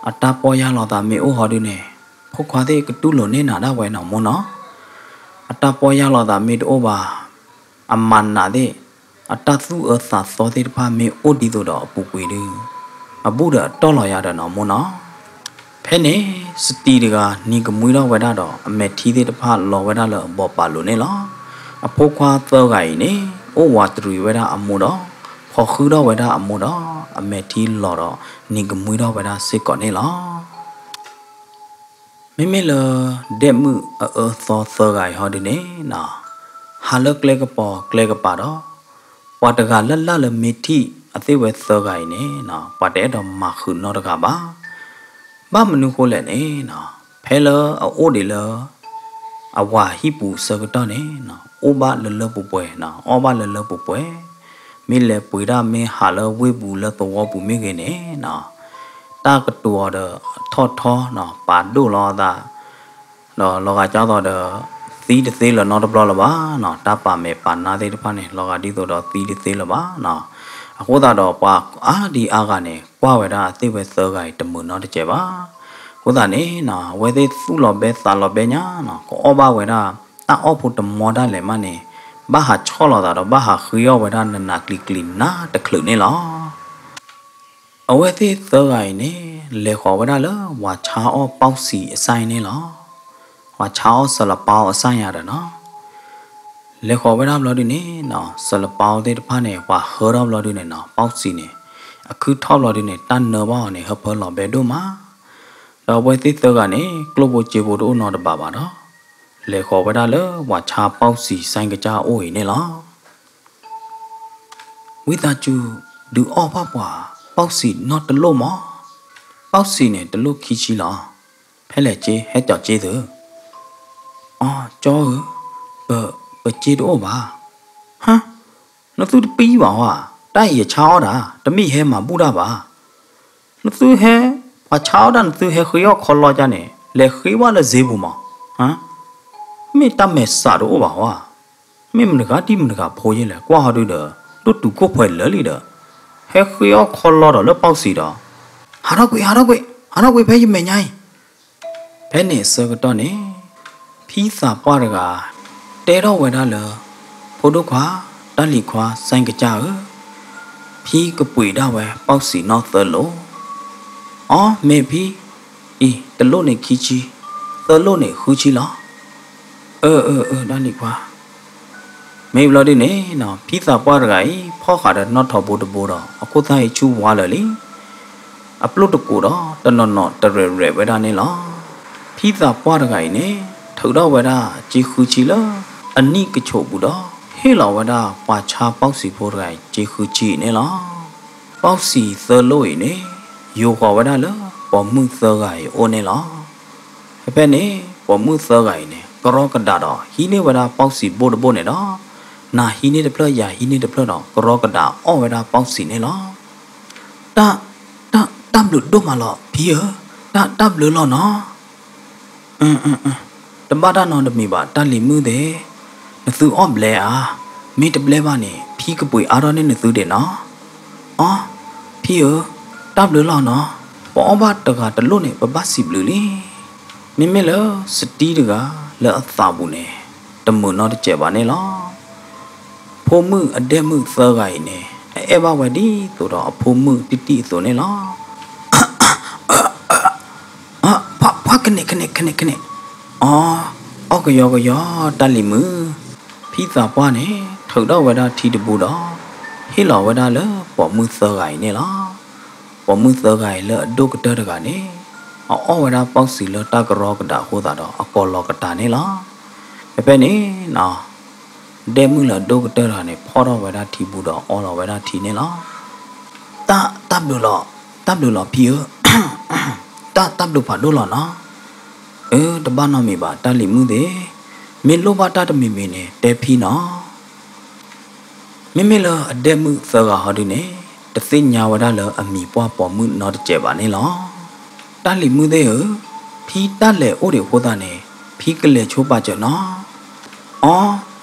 အတၢ်ပီၢ်ယၢ်လီၤသးမ့ၢ်အိၣ်ဟီဒုန့ၣ် ဖိခွါသ့ၣ်ကတူၢ်လိာ်န့ၢ်နၤဒၣ်ဝဲနီၤမိၢ်နီၤ. အတၢ်ပီၢ်ယၢ်လီၤသးမ့ၢ်တအိၣ်ဘၣ် အမၤနးသ့ၣ်, အတၢ်သူၣ်အၢသးသီသ့ၣ်တဖၣ်မ့ၢ်အိၣ်ဒ်သိးဒီးအပူၤကွံာ်ဒု, အဘူၣ်ဒီးအတီၢ်လီၤယါဒီးနီၤမိၢ်နီၤ. ဖဲန့ၣ် စတံတဂၤ နံၤကမှံထီၣ်ဝဲဒၣ်ဒီး အမဲာ်ထံသ့ၣ်တဖၣ်လီၤဝဲဒၣ်လၢအဘီးပာ်လိၤန့ၣ်လီၤ. အဖိခွါသၢဂၤအံၤန့ၣ် အိၣ်ဝးတရံးဝဲဒၣ်အမိၢ်ဒီး ဖီၣ်ဃုာ်ထီၣ်ဝဲဒၣ်အမိၢ်ဒီး အမဲာ်ထံလီၤဒီး နံၤကမှံထီၣ်ဝဲဒၣ်စ့ၢ်ကီးန့ၣ်လီၤ. မ့မ့ၢ်လၢ ဒဲးမုၣ်အအၢသီသၢဂၤအံၤဟီဒုန့ၣ်နီၤ, ဟးလၢကျဲကပီၤကျဲကပၤဒီး ပှၤတဂၤလၢ်လၢ်လၢမ့ၢ်ထံၣ်အသ့ၣ်ဝဲသၢဂၤအံၤန့ၣ်နီၤ ပှၤတအဲၣ်ဒိးမၤဃုာ်နီတဂၤဘၣ်. ဘၣ်မနုၤဃိလဲၣ်န့ၣ်နီၤ, ဖဲလၢအအိၣ်ဒံးလၢ အဝၤဟံၣ်ပူၤအဆၢကတီၢ်န့ၣ်နီၤ အိၣ်ဘၣ်လၢလၢပှဲၤပှဲၤနီၤ အီၣ်ဘၣ်လၢလၢပှဲၤပှဲၤ, မ့ၢ်လဲၤပှ့ၤတၢ်မ့ၢ်ဟးလၢဝ့ၢ်ပူၤလၢသဝီပူၤမ့ၢ်ဂ့ၤန့ၣ်နီၤ, တၢ်ကတိၤအီၤဒီးထီၣ်ထီနီၤ ပာ်ဒိၣ်လီၤအသး ဒီးလီၤဂာ်ကၢ်သိးဒီး သံတသ့လၢၤနီတဘျီလၢၤဘၣ်နီၤ တၢ်ပာ်မဲာ်ပာ်နါသ့ၣ်တဖၣ်န့ၣ် လီၤဂာ်ဒ်သိးဒီးသံတသ့လၢၤဘၣ်နီၤ. အဃိသတးဒီးပှၤအါဒံအါဂၤန့ၣ် ကွၢ်ဝဲဒၣ်အသ့ၣ်ဝဲသၢဂၤအံၤတမုာ်နီတစဲးဘၣ်. အဃိသတးန့ၣ်နီၤ အဝဲသ့ၣ်သူၣ်လီၤဘဲသးလီၤဘဲညါနီၤ ကအီၣ်ဘၣ်ဝဲဒၣ် တၢ်အီၣ်ဖိတမီဒၣ်လဲာ်မးန့ၣ် ဘၣ်ဟးဆီၣ်လီၤသးဒီးဘၣ်ဟးဃ့အီၣ်ဝဲဒၣ်နးနးကျံၤကျံၤနးတချုးန့ၣ်လီၤ. အဝဲသ့ၣ်သၢဂၤအံၤန့ၣ် လဲၤဃီၤဝဲဒၣ်လၢပှၤဆါအီၣ်ပီၣ်စံၤအစၢ်အံၤန့ၣ်လီၤ. ပှၤဆါအီၣ်စလပီအစၢ်ယၤဒီးနီၤ လဲၤဃီၤဝဲဒၣ်ဘျီဒုန့ၣ်နီၤ စလပီသ့ၣ်တဖၣ်န့ၣ် ပှၤဟၢထီၣ်ဘျီဒုန့ၣ်နီၤ ပီၣ်စံၤန့ၣ် အခုၣ်ထီၣ်ဘျီဒုန့ၣ် တၢ်နၢဘၣ်အီၤန့ၣ် ဟၢဖၢလီၤဘဲဒိၣ်မး. ဒီးအဝဲသ့ၣ်သၢဂၤန့ၣ် ကျိၣ်ဖိစ့ဖိတအိၣ်နီတဘ့ၣ်ဘၣ်ဒီး လဲၤဃီၤဝဲဒၣ်လၢပှၤဆါပီၣ်စံၤစဲကစၢ်အအိၣ်အံၤန့ၣ်လီၤ. ဝံသးစူၤ ဒုးအီၣ်ဘၣ်ပှၤ ပီၣ်စံၤနီတလိၣ်မး, ပီၣ်စံၤန့ၣ်တလိၣ်ခံဆံလီၤ. ဖဲလဲၣ်က့ ဟဲကၠီၤက့သု, အီ ကၠီဧၢ, ပ, ပက့တအိၣ်ဘၣ်. ဟါ, နသုတပံဘၣ်ဧါ, တၢ်အံၤယဆါအီၣ်တၢ်, တမ့ၢ်ယဟဲမၤဘူၣ်တၢ်ဘၣ်. နသုဟဲ, ပှၤဆါအီၣ်တၢ်နသုဟဲဃ့အီၣ်ခီလီၤကၢ်န့ၣ် လဲၤဃ့ဝဲလၢစ့ပူၤမး. ဟါ, မ့ၢ်တၢ်မဲာ်ဆှးတအိၣ်ဘၣ်ဧါ. မ့ၢ်မတဂၤဒ်မတဂၤဖိယဲလဲၣ် ကွၢ်ဟီဒုဒီး ဒိၣ်တုာ်ခိၣ်ပှဲၤလၢာ်လံဒီး ဟဲဃ့အီၣ်ခီလီၤဒီးလၢပီၣ်စံၤဒီး, ဟးထီၣ်ကွံာ် ဟးထီၣ်ကွံာ် ဟးထီၣ်ကွံာ်ဖဲယမဲာ်ညါအံၤ. ဖဲန့ၣ်အဆၢကတီၢ်န့ၣ် ဖံသးပှၢ်တဂၤ တဲထီၣ်ဝဲဒၣ်လၢ ဖိဒိၣ်ခွါ, တၢ်လံၤခွါ စဲကစၢ်ဧၢ, ဖံကပှ့ၤဒၣ်ဝဲပီၣ်စံၤနီၢ်သၢလိၣ်. အီ မ့ၢ်ဖံ, အံၤ တလိၣ်န့ၣ်ခံဆံ, သၢလိၣ်န့ၣ်ဃုဆံလီၤ. အၢ အၢ အၢ တၢ်လံၤခွါ မ့ၢ်ဘျီဒုန့ၣ်နီၤ ဖံသးပှၢ်တဂၤအံၤ ဖီၣ်ဃာ်ဒီးနီၣ်ထိးဘိတဘိဒီး အခိၣ်သၣ်အံၤဆူၣ်ဝါလၢာ်လံ. အပျိၢ်တကိးဒီး တနီၤနီၤတရဲၣ်ရဲၣ်ဝဲဒၣ်န့ၣ်လီၤ. ဖံသးပှၢ်တဂၤအံၤန့ၣ် ထုးထီၣ်ဝဲဒၣ်စ့ဃုဆံလၢ အနံၣ်ကဆိးပူၤဒီး ဟ့ၣ်လီၤဝဲဒၣ်ပှၤဆါပီၣ်စံၤဖိတဂၤအံၤ စ့ဃုဆံအံၤန့ၣ်လီၤ. ပီၣ်စံၤသၢလိၣ်အံၤန့ၣ် ယိၤဃီၤဝဲဒၣ်လၢပိာ်မုၣ်သၢဂၤအံၤအအိၣ်န့ၣ်လီၤ. ဖဲဖဲန့ၣ် ပိာ်မုၣ်သၢဂၤအံၤန့ၣ် ကရီကဒးဒီး ဟံးန့ၢ်ဝဲဒၣ်ပီၣ်စံၤဘိၣ်တဘိၣ်န့ၣ်ဒီး နၤဟံးန့ၢ်တဖျၢၣ် ယၤဟံးန့ၢ်တဖျၢၣ်ဒီး ကရီကဒးအီၣ်ဝဲဒၣ်ပီၣ်စံၤန့ၣ်လီၤ. တၢ်, တၢ်, တၢ်ဘျုးဒိၣ်မးလီၤ ဖံဧၢ, တၢ်, တၢ်ဘျုးလီၤနီၤ. အၢ အၢ အၢ တဘၣ်တၢ်နီတမံၤဘၣ် တၢ်လံၤမုၣ်သ့ၣ်, နသုအီၣ်ဘျဲဧါ, မ့ၢ်တဘျဲဘၣ်န့ၣ် ဖံကပှ့ၤအါထီၣ်န့ၢ်နသုဒံးနီၤ. အီ, ဖံဧၢ, တၢ်ဘျုးလီၤနီၤ, ပအီၣ်ဘၣ်တဂၤတလိၣ်န့ၣ် ပဘၣ်စံးဘျုးလံ. မ့မ့ၢ်လၢစတံတဂၤလၢအသးပူၤန့ၣ် တမုာ်နီတစဲးဘၣ်န့ၣ်လီၤ. ဖိမုၣ်အဒဲမုၣ်သၢဂၤအံၤန့ၣ် အအဲၣ်ဘၣ်ဝဲဒ်သိးဒီးအဖိမုၣ်တံၢ်တံၢ်အသိးန့ၣ်လီၤ. ဖးကန့ၣ် ကန့ၣ် ကန့ၣ် ကန့ၣ်, အီ, အီ အီၣ်ကယီကယီ တၢ်လံၤမုၣ်, ဖံသးပှၢ်န့ၣ် ထုးထီၣ်ဝဲဒၣ်ထံတဘူးဒီး ဟ့ၣ်လီၤဝဲဒၣ်လၢပိာ်မုၣ်သၢဂၤအံၤန့ၣ်လီၤ. ပိာ်မုၣ်သၢဂၤအံၤလၢအဒိၣ်ကတၢၢ်တဂၤန့ၣ် အအီၣ်ဝဲဒၣ်ပီၣ်စံၤလၢတၢ်ကရီကဒးအဃိသတးဒီး အကိးလီၤကတၢၢ်န့ၣ်လီၤ. ဖဲဖဲန့ၣ်နီၤ ဒဲမုၣ်လၢအဒိၣ်ကတၢၢ်တဂၤန့ၣ် ဖီၣ်ထီၣ်ဝဲဒၣ်ထံဘူးဒီးအီလီၤဝဲဒၣ်ထံန့ၣ်လီၤ. တၢ် တၢ်ဘျုးလီၤ, တၢ်ဘျုးလီၤဖံဧၢ, တၢ် တၢ်ဘျုးဖးဒိၣ်လီၤနီၤ. အၢ တဘၣ်နီတမံၤဘၣ် တၢ်လံၤမုၣ်သ့ၣ်, မ့ၢ်လိၣ်ဘၣ်တၢ်တမံၤမံၤန့ၣ် တဲဖံနီၤ. မ့မ့ၢ်လၢအဒဲမုၣ်သၢဂၤဟီဒုန့ၣ် တသ့ၣ်ညါဝဲဒၣ်လၢအမံၤပှၢ်ပိာ်မုၣ်နီတစဲးဘၣ်န့ၣ်လီၤ. တၢ်လံၤမုၣ်သ့ၣ်ဧၢ, ဖံတၢ်လဲၤအိၣ်ဒံးအဃိသတးန့ၣ် ဖံကလဲၤဆိပာ်စၢၤနီၤ. အီ,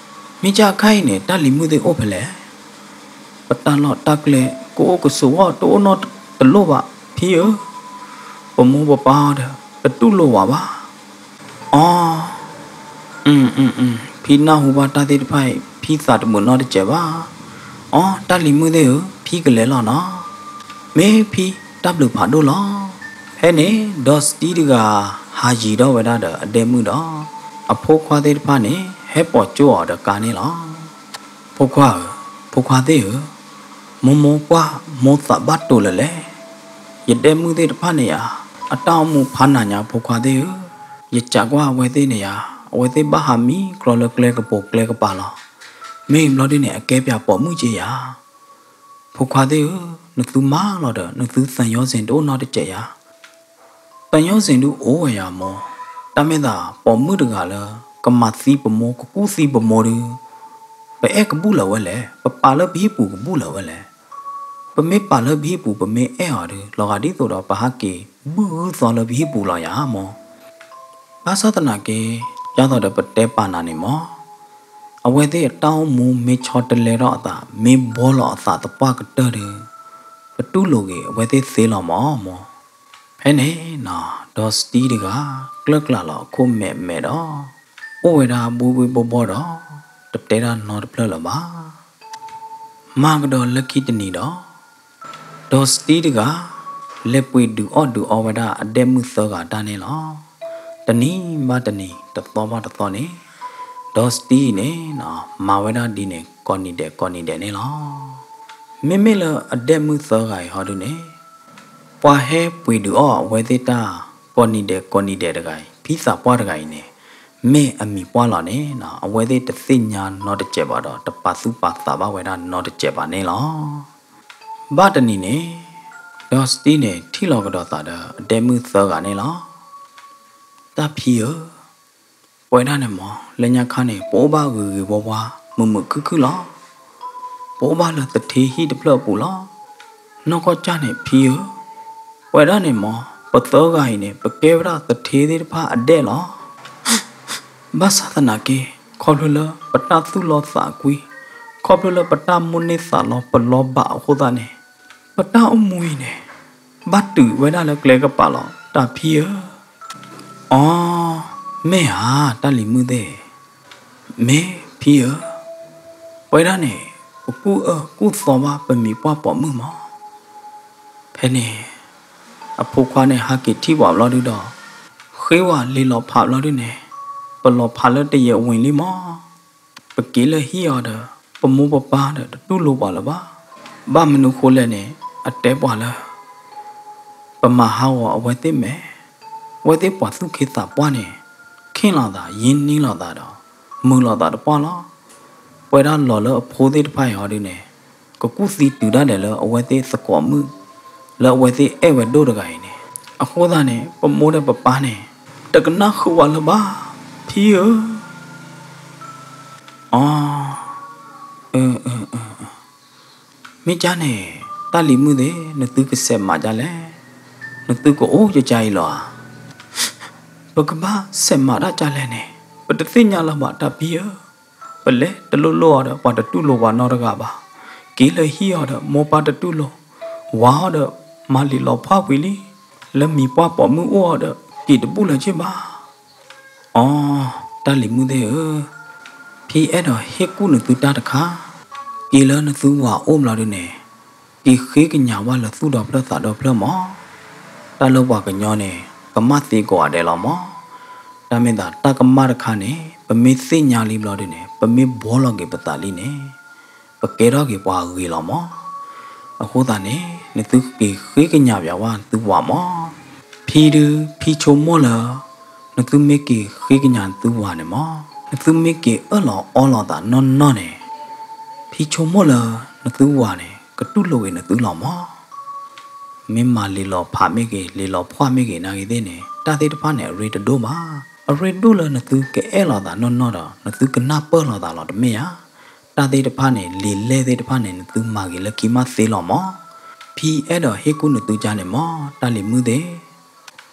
မ့ၢ်ကခါအံၤန့ၣ် တၢ်လံၤမုၣ်သ့ၣ်အိၣ်ဖဲလဲၣ်. ပတၢ်လီၢ်တၢ်ကျဲ ကအိၣ်ကဆိးဝီၢ်တအိၣ်နီတလိၣ်ဘၣ် ဖံဧၢ, ပမိၢ်ပပၢ်အီၤဒီး တတူၢ်လိာ်ဝဲဘၣ်. အီ, ဖံနၢ်ဟူဘၣ်တၢ်သ့ၣ်တဖၣ်အံၤ ဖံသးတမုာ်နီတစဲးဘၣ်. အီ, တၢ်လံၤမုၣ်သ့ၣ်ဧၢ, ဖံကလဲၤလီၤနီၤ. မ့ၢ်ဖံတၢ်ဘျုးဖးဒိၣ်လီၤ. ဖဲန့ၣ် ဒီစတံတဂၤ ဟးယံၤထီၣ်ဝဲဒၣ်ဒီးအဒဲမုၣ်ဒီး အဖိခွါသ့ၣ်တဖၣ်န့ၣ် ဟဲပိာ်ကၠိအီၤဒီးကါန့ၣ်လီၤ. ဖိခွါဧၢ, ဖိခွါသ့ၣ်ဧၢ, မိၢ်မိၢ်ပှၢ်မိၢ်သးဘၣ်တိာ်လၢၤလဲၣ်. ယဒဲမုၣ်သ့ၣ်တဖၣ်န့ၣ်ယၤ အတၢ်အိၣ်မူဖးနးညါ ဖိခွါသ့ၣ်ဧၢ, ယစံးကွၢ်အဝဲသ့ၣ်န့ၣ်ယၤ အဝဲသ့ၣ်ဘၣ်ဟးမံကြီလၢကျဲကပိာ်ကျဲကပၤလီၤ. မ့ၢ်ဘျီဒ်န့ၣ် အကဲပၠးပိာ်မုၣ်က့ယၤ. ဖိခွါသ့ၣ်ဧၢ, နသုမၤလီၤဒီး နသုသးညီစ့ၣ်တအိၣ်နီတစဲးယၤ. သးညီစ့ၣ်ဒုအိၣ်ဝဲယၤမိၢ်, တၢ်မ့ၢ်သးပိာ်မုၣ်တဂၤလၢ ကမၤသံပမိၢ် ကကူၣ်သံပမိၢ်ဒု ပအဲၣ်ကဘူၣ်လၢၤဝဲလဲၣ်, ပပာ်လၢပဟံၣ်ပူၤကဘူၣ်လၢၤဝဲလဲၣ်. ပမ့ၢ်ပာ်လၢပဟံၣ်ပူၤ ပမ့ၢ်အဲၣ်အီၤဒု လီၤဂာ်ဒ်သိးဒီးပဟးက့ၤဘုၣ်ဂုၢ်သီလၢပဟံၣ်ပူၤလီၤယၤမိၢ်. ဘၣ်ဆၣ်သနာ်က့ ဒ်သိးဒီးပတဲပာ်နၤန့ၣ်မိၢ်, အဝဲသ့ၣ်အတၢ်အိၣ်မူမ့ၢ်ဆီတလဲထီၣ်အသး မ့ၢ်ဘှီလီၤအသးသပှၢ်ကတၢၢ်ဒု ပတူၢ်လိာ်ဂ့ၤ အဝဲသ့ၣ်သ့လီၤမၢ်မိၢ်. ဖဲန့ၣ်နီၤ ဒီစတံတဂၤ ကျၢၢ်ကျၢ်လီၤအခိၣ်မဲာ်မဲာ်ဒီး အိၣ်ဝဲဒၣ်ဘှ့ဘှ့ဘှီဘှီဒီး တတဲတၢ်နီတဖျၢၣ်လၢၤဘၣ်. မၤကဒီးလၢခံတနံၤဒီး ဒီစတံတဂၤ လဲၤပှ့ၤဒုးအီၣ်ဒုးအီဝဲဒၣ်အဒဲမုၣ်သၢဂၤတၢ်န့ၣ်လီၤ. တနံၤဘၣ်တနံၤ တသီဘၣ်တသီန့ၣ် ဒီစတံအံၤန့ၣ် မၤဝဲဒၣ်ဒ်န့ၣ် ကိးနံၤဒဲးကိးနံၤဒဲးန့ၣ်လီၤ. မ့မ့ၢ်လၢအဒဲမုၣ်သၢဂၤအံၤဟီဒုန့ၣ် ပှၤဟဲပှ့ၤဒုးအီၣ်အဝဲသ့ၣ်တၢ် ကိးနံၤဒဲးကိးနံၤဒဲးတဂၤအံၤ ဖံသးပှၢ်တဂၤအံၤန့ၣ် မ့ၢ်အမံၤပှၢ်လီၤန့ၣ် အဝဲသ့ၣ်တသ့ၣ်ညါနီတစဲးဘၣ်ဒီး တပာ်သူၣ်ပာ်သးဘၣ်ဝဲဒၣ်နီတစဲးဘၣ်န့ၣ်လီၤ. ဘၣ်တနံၤန့ၣ် ဒီစတံန့ၣ် ထံၣ်လီၤကဒီးသးဒီးအဒဲမုၣ်သၢဂၤန့ၣ်လီၤ. တၢ်ဖံဧၢ ပဝဲဒၣ်န့ၣ်မၢ် လၢညါခါန့ၣ် ပအိၣ်ဘၣ်ဂ့ၤဂ့ၤဝါဝါ မုာ်မုာ်ခုၣ်ခုၣ်လီၤ. ပအိၣ်ဘၣ်လၢသထ့ဟံၣ်တဖျၢၣ်အပူၤလီၤ. နီၢ်ကီၢ်ကၢ်န့ၣ် ဖံဧၢ, ပဝဲဒၣ်န့ၣ်မၢ် ပသၢဂၤအံၤန့ၣ် ပကဲဝဲဒၣ်သထ့သ့ၣ်တဖၣ်အဒဲၣ်လီၤ. ဘၣ်ဆၣ်သနာ်က့ ခီဖျိလၢပတၢ်သူၣ်လီသးကွံ, ခီဖျိလၢပတၢ်မိၣ်န့ၢ်သးလီပလီဘၣ်အဃိသတးန့ၣ် ပတၢ်အိၣ်မူအံၤန့ၣ် ဘၣ်တုာ်ဝဲဒၣ်လၢကျဲကပၤလီၤ တၢ်ဖံဧၢ. အီ, မ့ၢ်ဧါ, တၢ်လံၤမုၣ်သ့ၣ်, မ့ၢ်ဖံဧၢ, ပဝဲဒၣ်န့ၣ် ပကူၣ်အၢကူၣ်သီဘၣ်ပမံၤပှၢ်ပိာ်မုၣ်မး. ဖဲန့ၣ် အဖိခွါန့ၣ် ဟးက့ၤထံၣ်ပှၤဘျီဒုဒီး ဃ့ဝဲလံာ်လီၤဖးဘျီဒုန့ၣ် ပလီၤဖးလၢတယဲၢ်ဝ့ၢ်လံမး. ပက့ၤလၢဟံၣ်အီၤဒီး ပမိၢ်ပပၢ်ဒီးတတူၢ်လိာ်ပှၤလၢၤဘၣ်. ဘၣ်မနုၤဃိလဲၣ်န့ၣ် အတဲပှၤလၢ ပမၤဟးဂီၤအဝဲသ့ၣ်မဲာ်, အဝဲသ့ၣ်ပှၤသူၣ်က့သးပှၢ်န့ၣ် ခ့ၣ်လိာ်သး ယံာ်နံၣ်လိာ်သးဒီး မုာ်လိာ်သးတပှၢ်လီၤ. ပဝဲဒၣ်လီၤလၢအဖိသ့ၣ်တဖၣ်အံၤဟီဒုန့ၣ် ကကူၣ်သံတုၤဒၣ်လဲာ်လၢအဝဲသ့ၣ်သကိးမုၣ် လၢအဝဲသ့ၣ်အဲၣ်ဝဲဒိၣ်တဂၤအံၤန့ၣ် အဃိသတးန့ၣ် ပမိၢ်ဒီးပပၢ်န့ၣ် တကနၣ်ဃုာ်ဝဲလၢၤဘၣ် ဖံဧၢ. အီ, အၢ, မ့ၢ်ကါန့ၣ် တၢ်လံၤမုၣ်သ့ၣ် နသုကဆဲးမၤကါလဲၣ်, နသုကအိၣ်ကကါအံၤလီၤဧါ. ပကဘၣ်ဆဲးမၤတၢ်ကါလဲၣ်န့ၣ် ပတသ့ၣ်ညါလၢၤဘၣ်တၢ်ဖံဧၢ. ပလဲၤတလိၣ်လိၣ်အီၤဒီး ပှၤတတူၢ်လိာ်ပှၤနီတဂၤဘၣ်. က့ၤလၢဟံၣ်အီၤဒီး မိၢ်ပၢ်တတူၢ်လိာ်, ဝၤအီၤဒီး မၤလံာ်လီၤဖးဝံၤလံ. လၢမံၤပှၢ်ပိာ်မုၣ်အိၣ်အီၤဒီး က့ၤတဘူၣ်လၢၤက့ဘၣ်. အီ, တၢ်လံၤမုၣ်သ့ၣ်ဧၢ, ဖံအဲၣ်ဒိးဟ့ၣ်ကူၣ်နသုတၢ်တခါ, က့ၤလၢနသုဝၤအိၣ်ဘျီဒုန့ၣ် က့ၤဃ့ကညးဝဲလၢသူၣ်ဒီဖျၢၣ်သးဒီဖျၢၣ်မး. တၢ်လၢပှၤကညီန့ၣ် ကမၣ်သ့ကိးဂၤဒဲးလီၤမး. တၢ် တၢ်မ့ၢ်သးတၢ်ကမၣ်တခါန့ၣ် ပမ့ၢ်သ့ၣ်ညါလံဘျီဒုန့ၣ် ပမ့ၢ်ဘှီလီၤက့ၤပသးလံန့ၣ် ပကဲထီၣ်က့ၤပှၤဂ့ၤလီၤမး. အဃိသတးန့ၣ် နသုက့ၤဃ့ကညးပၠးဝဲနသုဝၤမး. ဖံဒု ဖံဆိကမိၣ်လၢ နသုမ့ၢ်က့ၤဃ့ကညးနသုဝၤန့ၣ်မး, နသုမ့ၢ်က့ၤအၢၣ်လီၤအီလီၤသးနီၢ်နီၢ်န့ၣ် ဖံဆိကမိၣ်လၢ နသုဝၤန့ၣ် ကတူၢ်လိာ်ဂ့ၤနသုလီၤမး. မ့ၢ်မၤလံာ်လီၤဖးမ့ၢ်ဂ့ၤ လံာ်လီၤဖှၣ်မ့ၢ်ဂ့ၤ နာ်ဂ့ၤသ့ၣ်န့ၣ် တၢ်သ့ၣ်တဖၣ်န့ၣ် အရ့တဒိၣ်ဘၣ်. အရ့ဒိၣ်လၢနသုကအဲၣ်လီၤသးနီၢ်နီၢ်ဒီး နသုကနၢ်ပၢၢ်လီၤသးလီၤ တမ့ၢ်ဧါ. တၢ်သ့ၣ်တဖၣ်န့ၣ် လံာ်လဲၢ်သ့ၣ်တဖၣ်န့ၣ် နသုမၤဂ့ၤလၢခံမးသ့လီၤမး. ဖံအဲၣ်ဒိးဟ့ၣ်ကူၣ်နသုကါန့ၣ်မး တၢ်လံၤမုၣ်သ့ၣ်.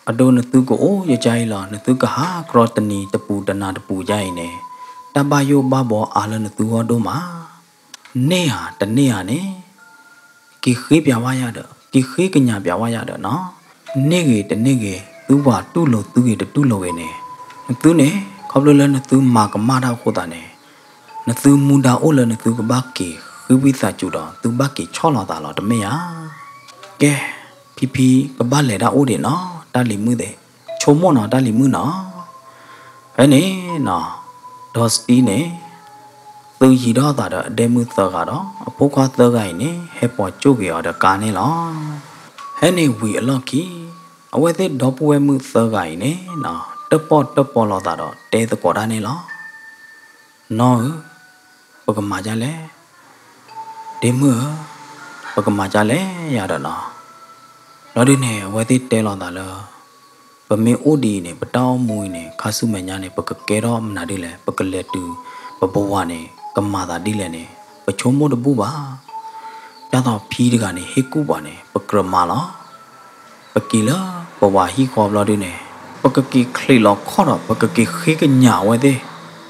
အဒိ နသုကအိၣ်ယကါအံၤလီၤ နသုကဟးကြီတနံၤတပူၤတနၤတပူၤကါအံၤန့ၣ် တၢ်ဘၣ်ယိၣ်ဘၣ်ဘှီအါလၢနသုဂီၢ်ဒိၣ်မး. န့ၢ်ဧါ တန့ၢ်ဧါန့ၣ် က့ၤဃ့ပၠးဝဲယၤဒီး က့ၤဃ့ကညးပၠးဝဲယၤဒီးနီၤ. န့ၢ်ဂ့ၤတန့ၢ်ဂ့ၤ သုဝၤတူၢ်လိာ်သုဂ့ၤတတူၢ်လိာ်ဂ့ၤန့ၣ် နသုန့ၣ် ခီဖျိလၢနသုမၤကမၣ်တၢ်အဃိသတးန့ၣ် နသုမူဒါအိၣ်လၢနသုကဘၣ်က့ၤဃ့ဝံသးစူၤဒီး သုဘၣ်က့ၤဆီၣ်လီၤသးလီၤ တမ့ၢ်ဧါ. ကဲ ဖံဖံကဘၣ်လဲၤတၢ်အိၣ်ဒံးနီၤ တၢ်လံၤမုၣ်သ့ၣ်. ဆိကမိၣ်နီၤ တၢ်လံၤမုၣ်နီၤ. ဖဲန့ၣ်နီၤ ဒီးစတံန့ၣ် သုးယံၤထီၣ်အသးဒီးအဒဲမုၣ်သၢဂၤဒီး အဖိခွါသၢဂၤအံၤန့ၣ် ဟဲပိာ်ကၠိၣ်က့ၤအီၤဒီးကါန့ၣ်လီၤ. ဖဲန့ၣ်ဝံၤအလီၢ်ခံ အဝဲသ့ၣ်ဒီပုၢ်ဝဲၢ်မုၣ်သၢဂၤအံၤန့ၣ်နီၤ တၢၣ်ပီၣ်တၢၣ်ပီလိာ်သးဒီးတဲသကိးတၢ်န့ၣ်လီၤ. နီၢ်ဧၢ, ပကမၤဒ်လဲၣ်. ဒ့မုၣ်ဧၢ, ပကမၤဒ်လဲၣ်ယၤဒီးနီၤ. လီၤဒုန့ၣ် အဝဲသ့ၣ်တဲလိာ်သးလၢ ပမ့ၢ်အိၣ်ဒ်အံၤန့ၣ် ပတၢ်အိၣ်မူအံၤန့ၣ် ခါဆူမဲာ်ညါန့ၣ် ပကကဲထီၣ်မနုၤဒ်လဲၣ်, ပကလဲၤတုၤ ပပဝၤန့ၣ် ကမၤသးဒ်လဲၣ်န့ၣ် ပဆိကမိၣ်တဘူၣ်ဘၣ်. ဒ်သိးဖံတဂၤန့ၣ် ဟ့ၣ်ကူၣ်ပှၤန့ၣ် ပကြၢးမၤလီၤ. ပက့ၤလၢပဝၤဟံၣ်ဃီဘျီဒုန့ၣ် ပကက့ၤချံးလီၤခီၣ်ဒီး ပကက့ၤဃ့ကညးအဝဲသ့ၣ်,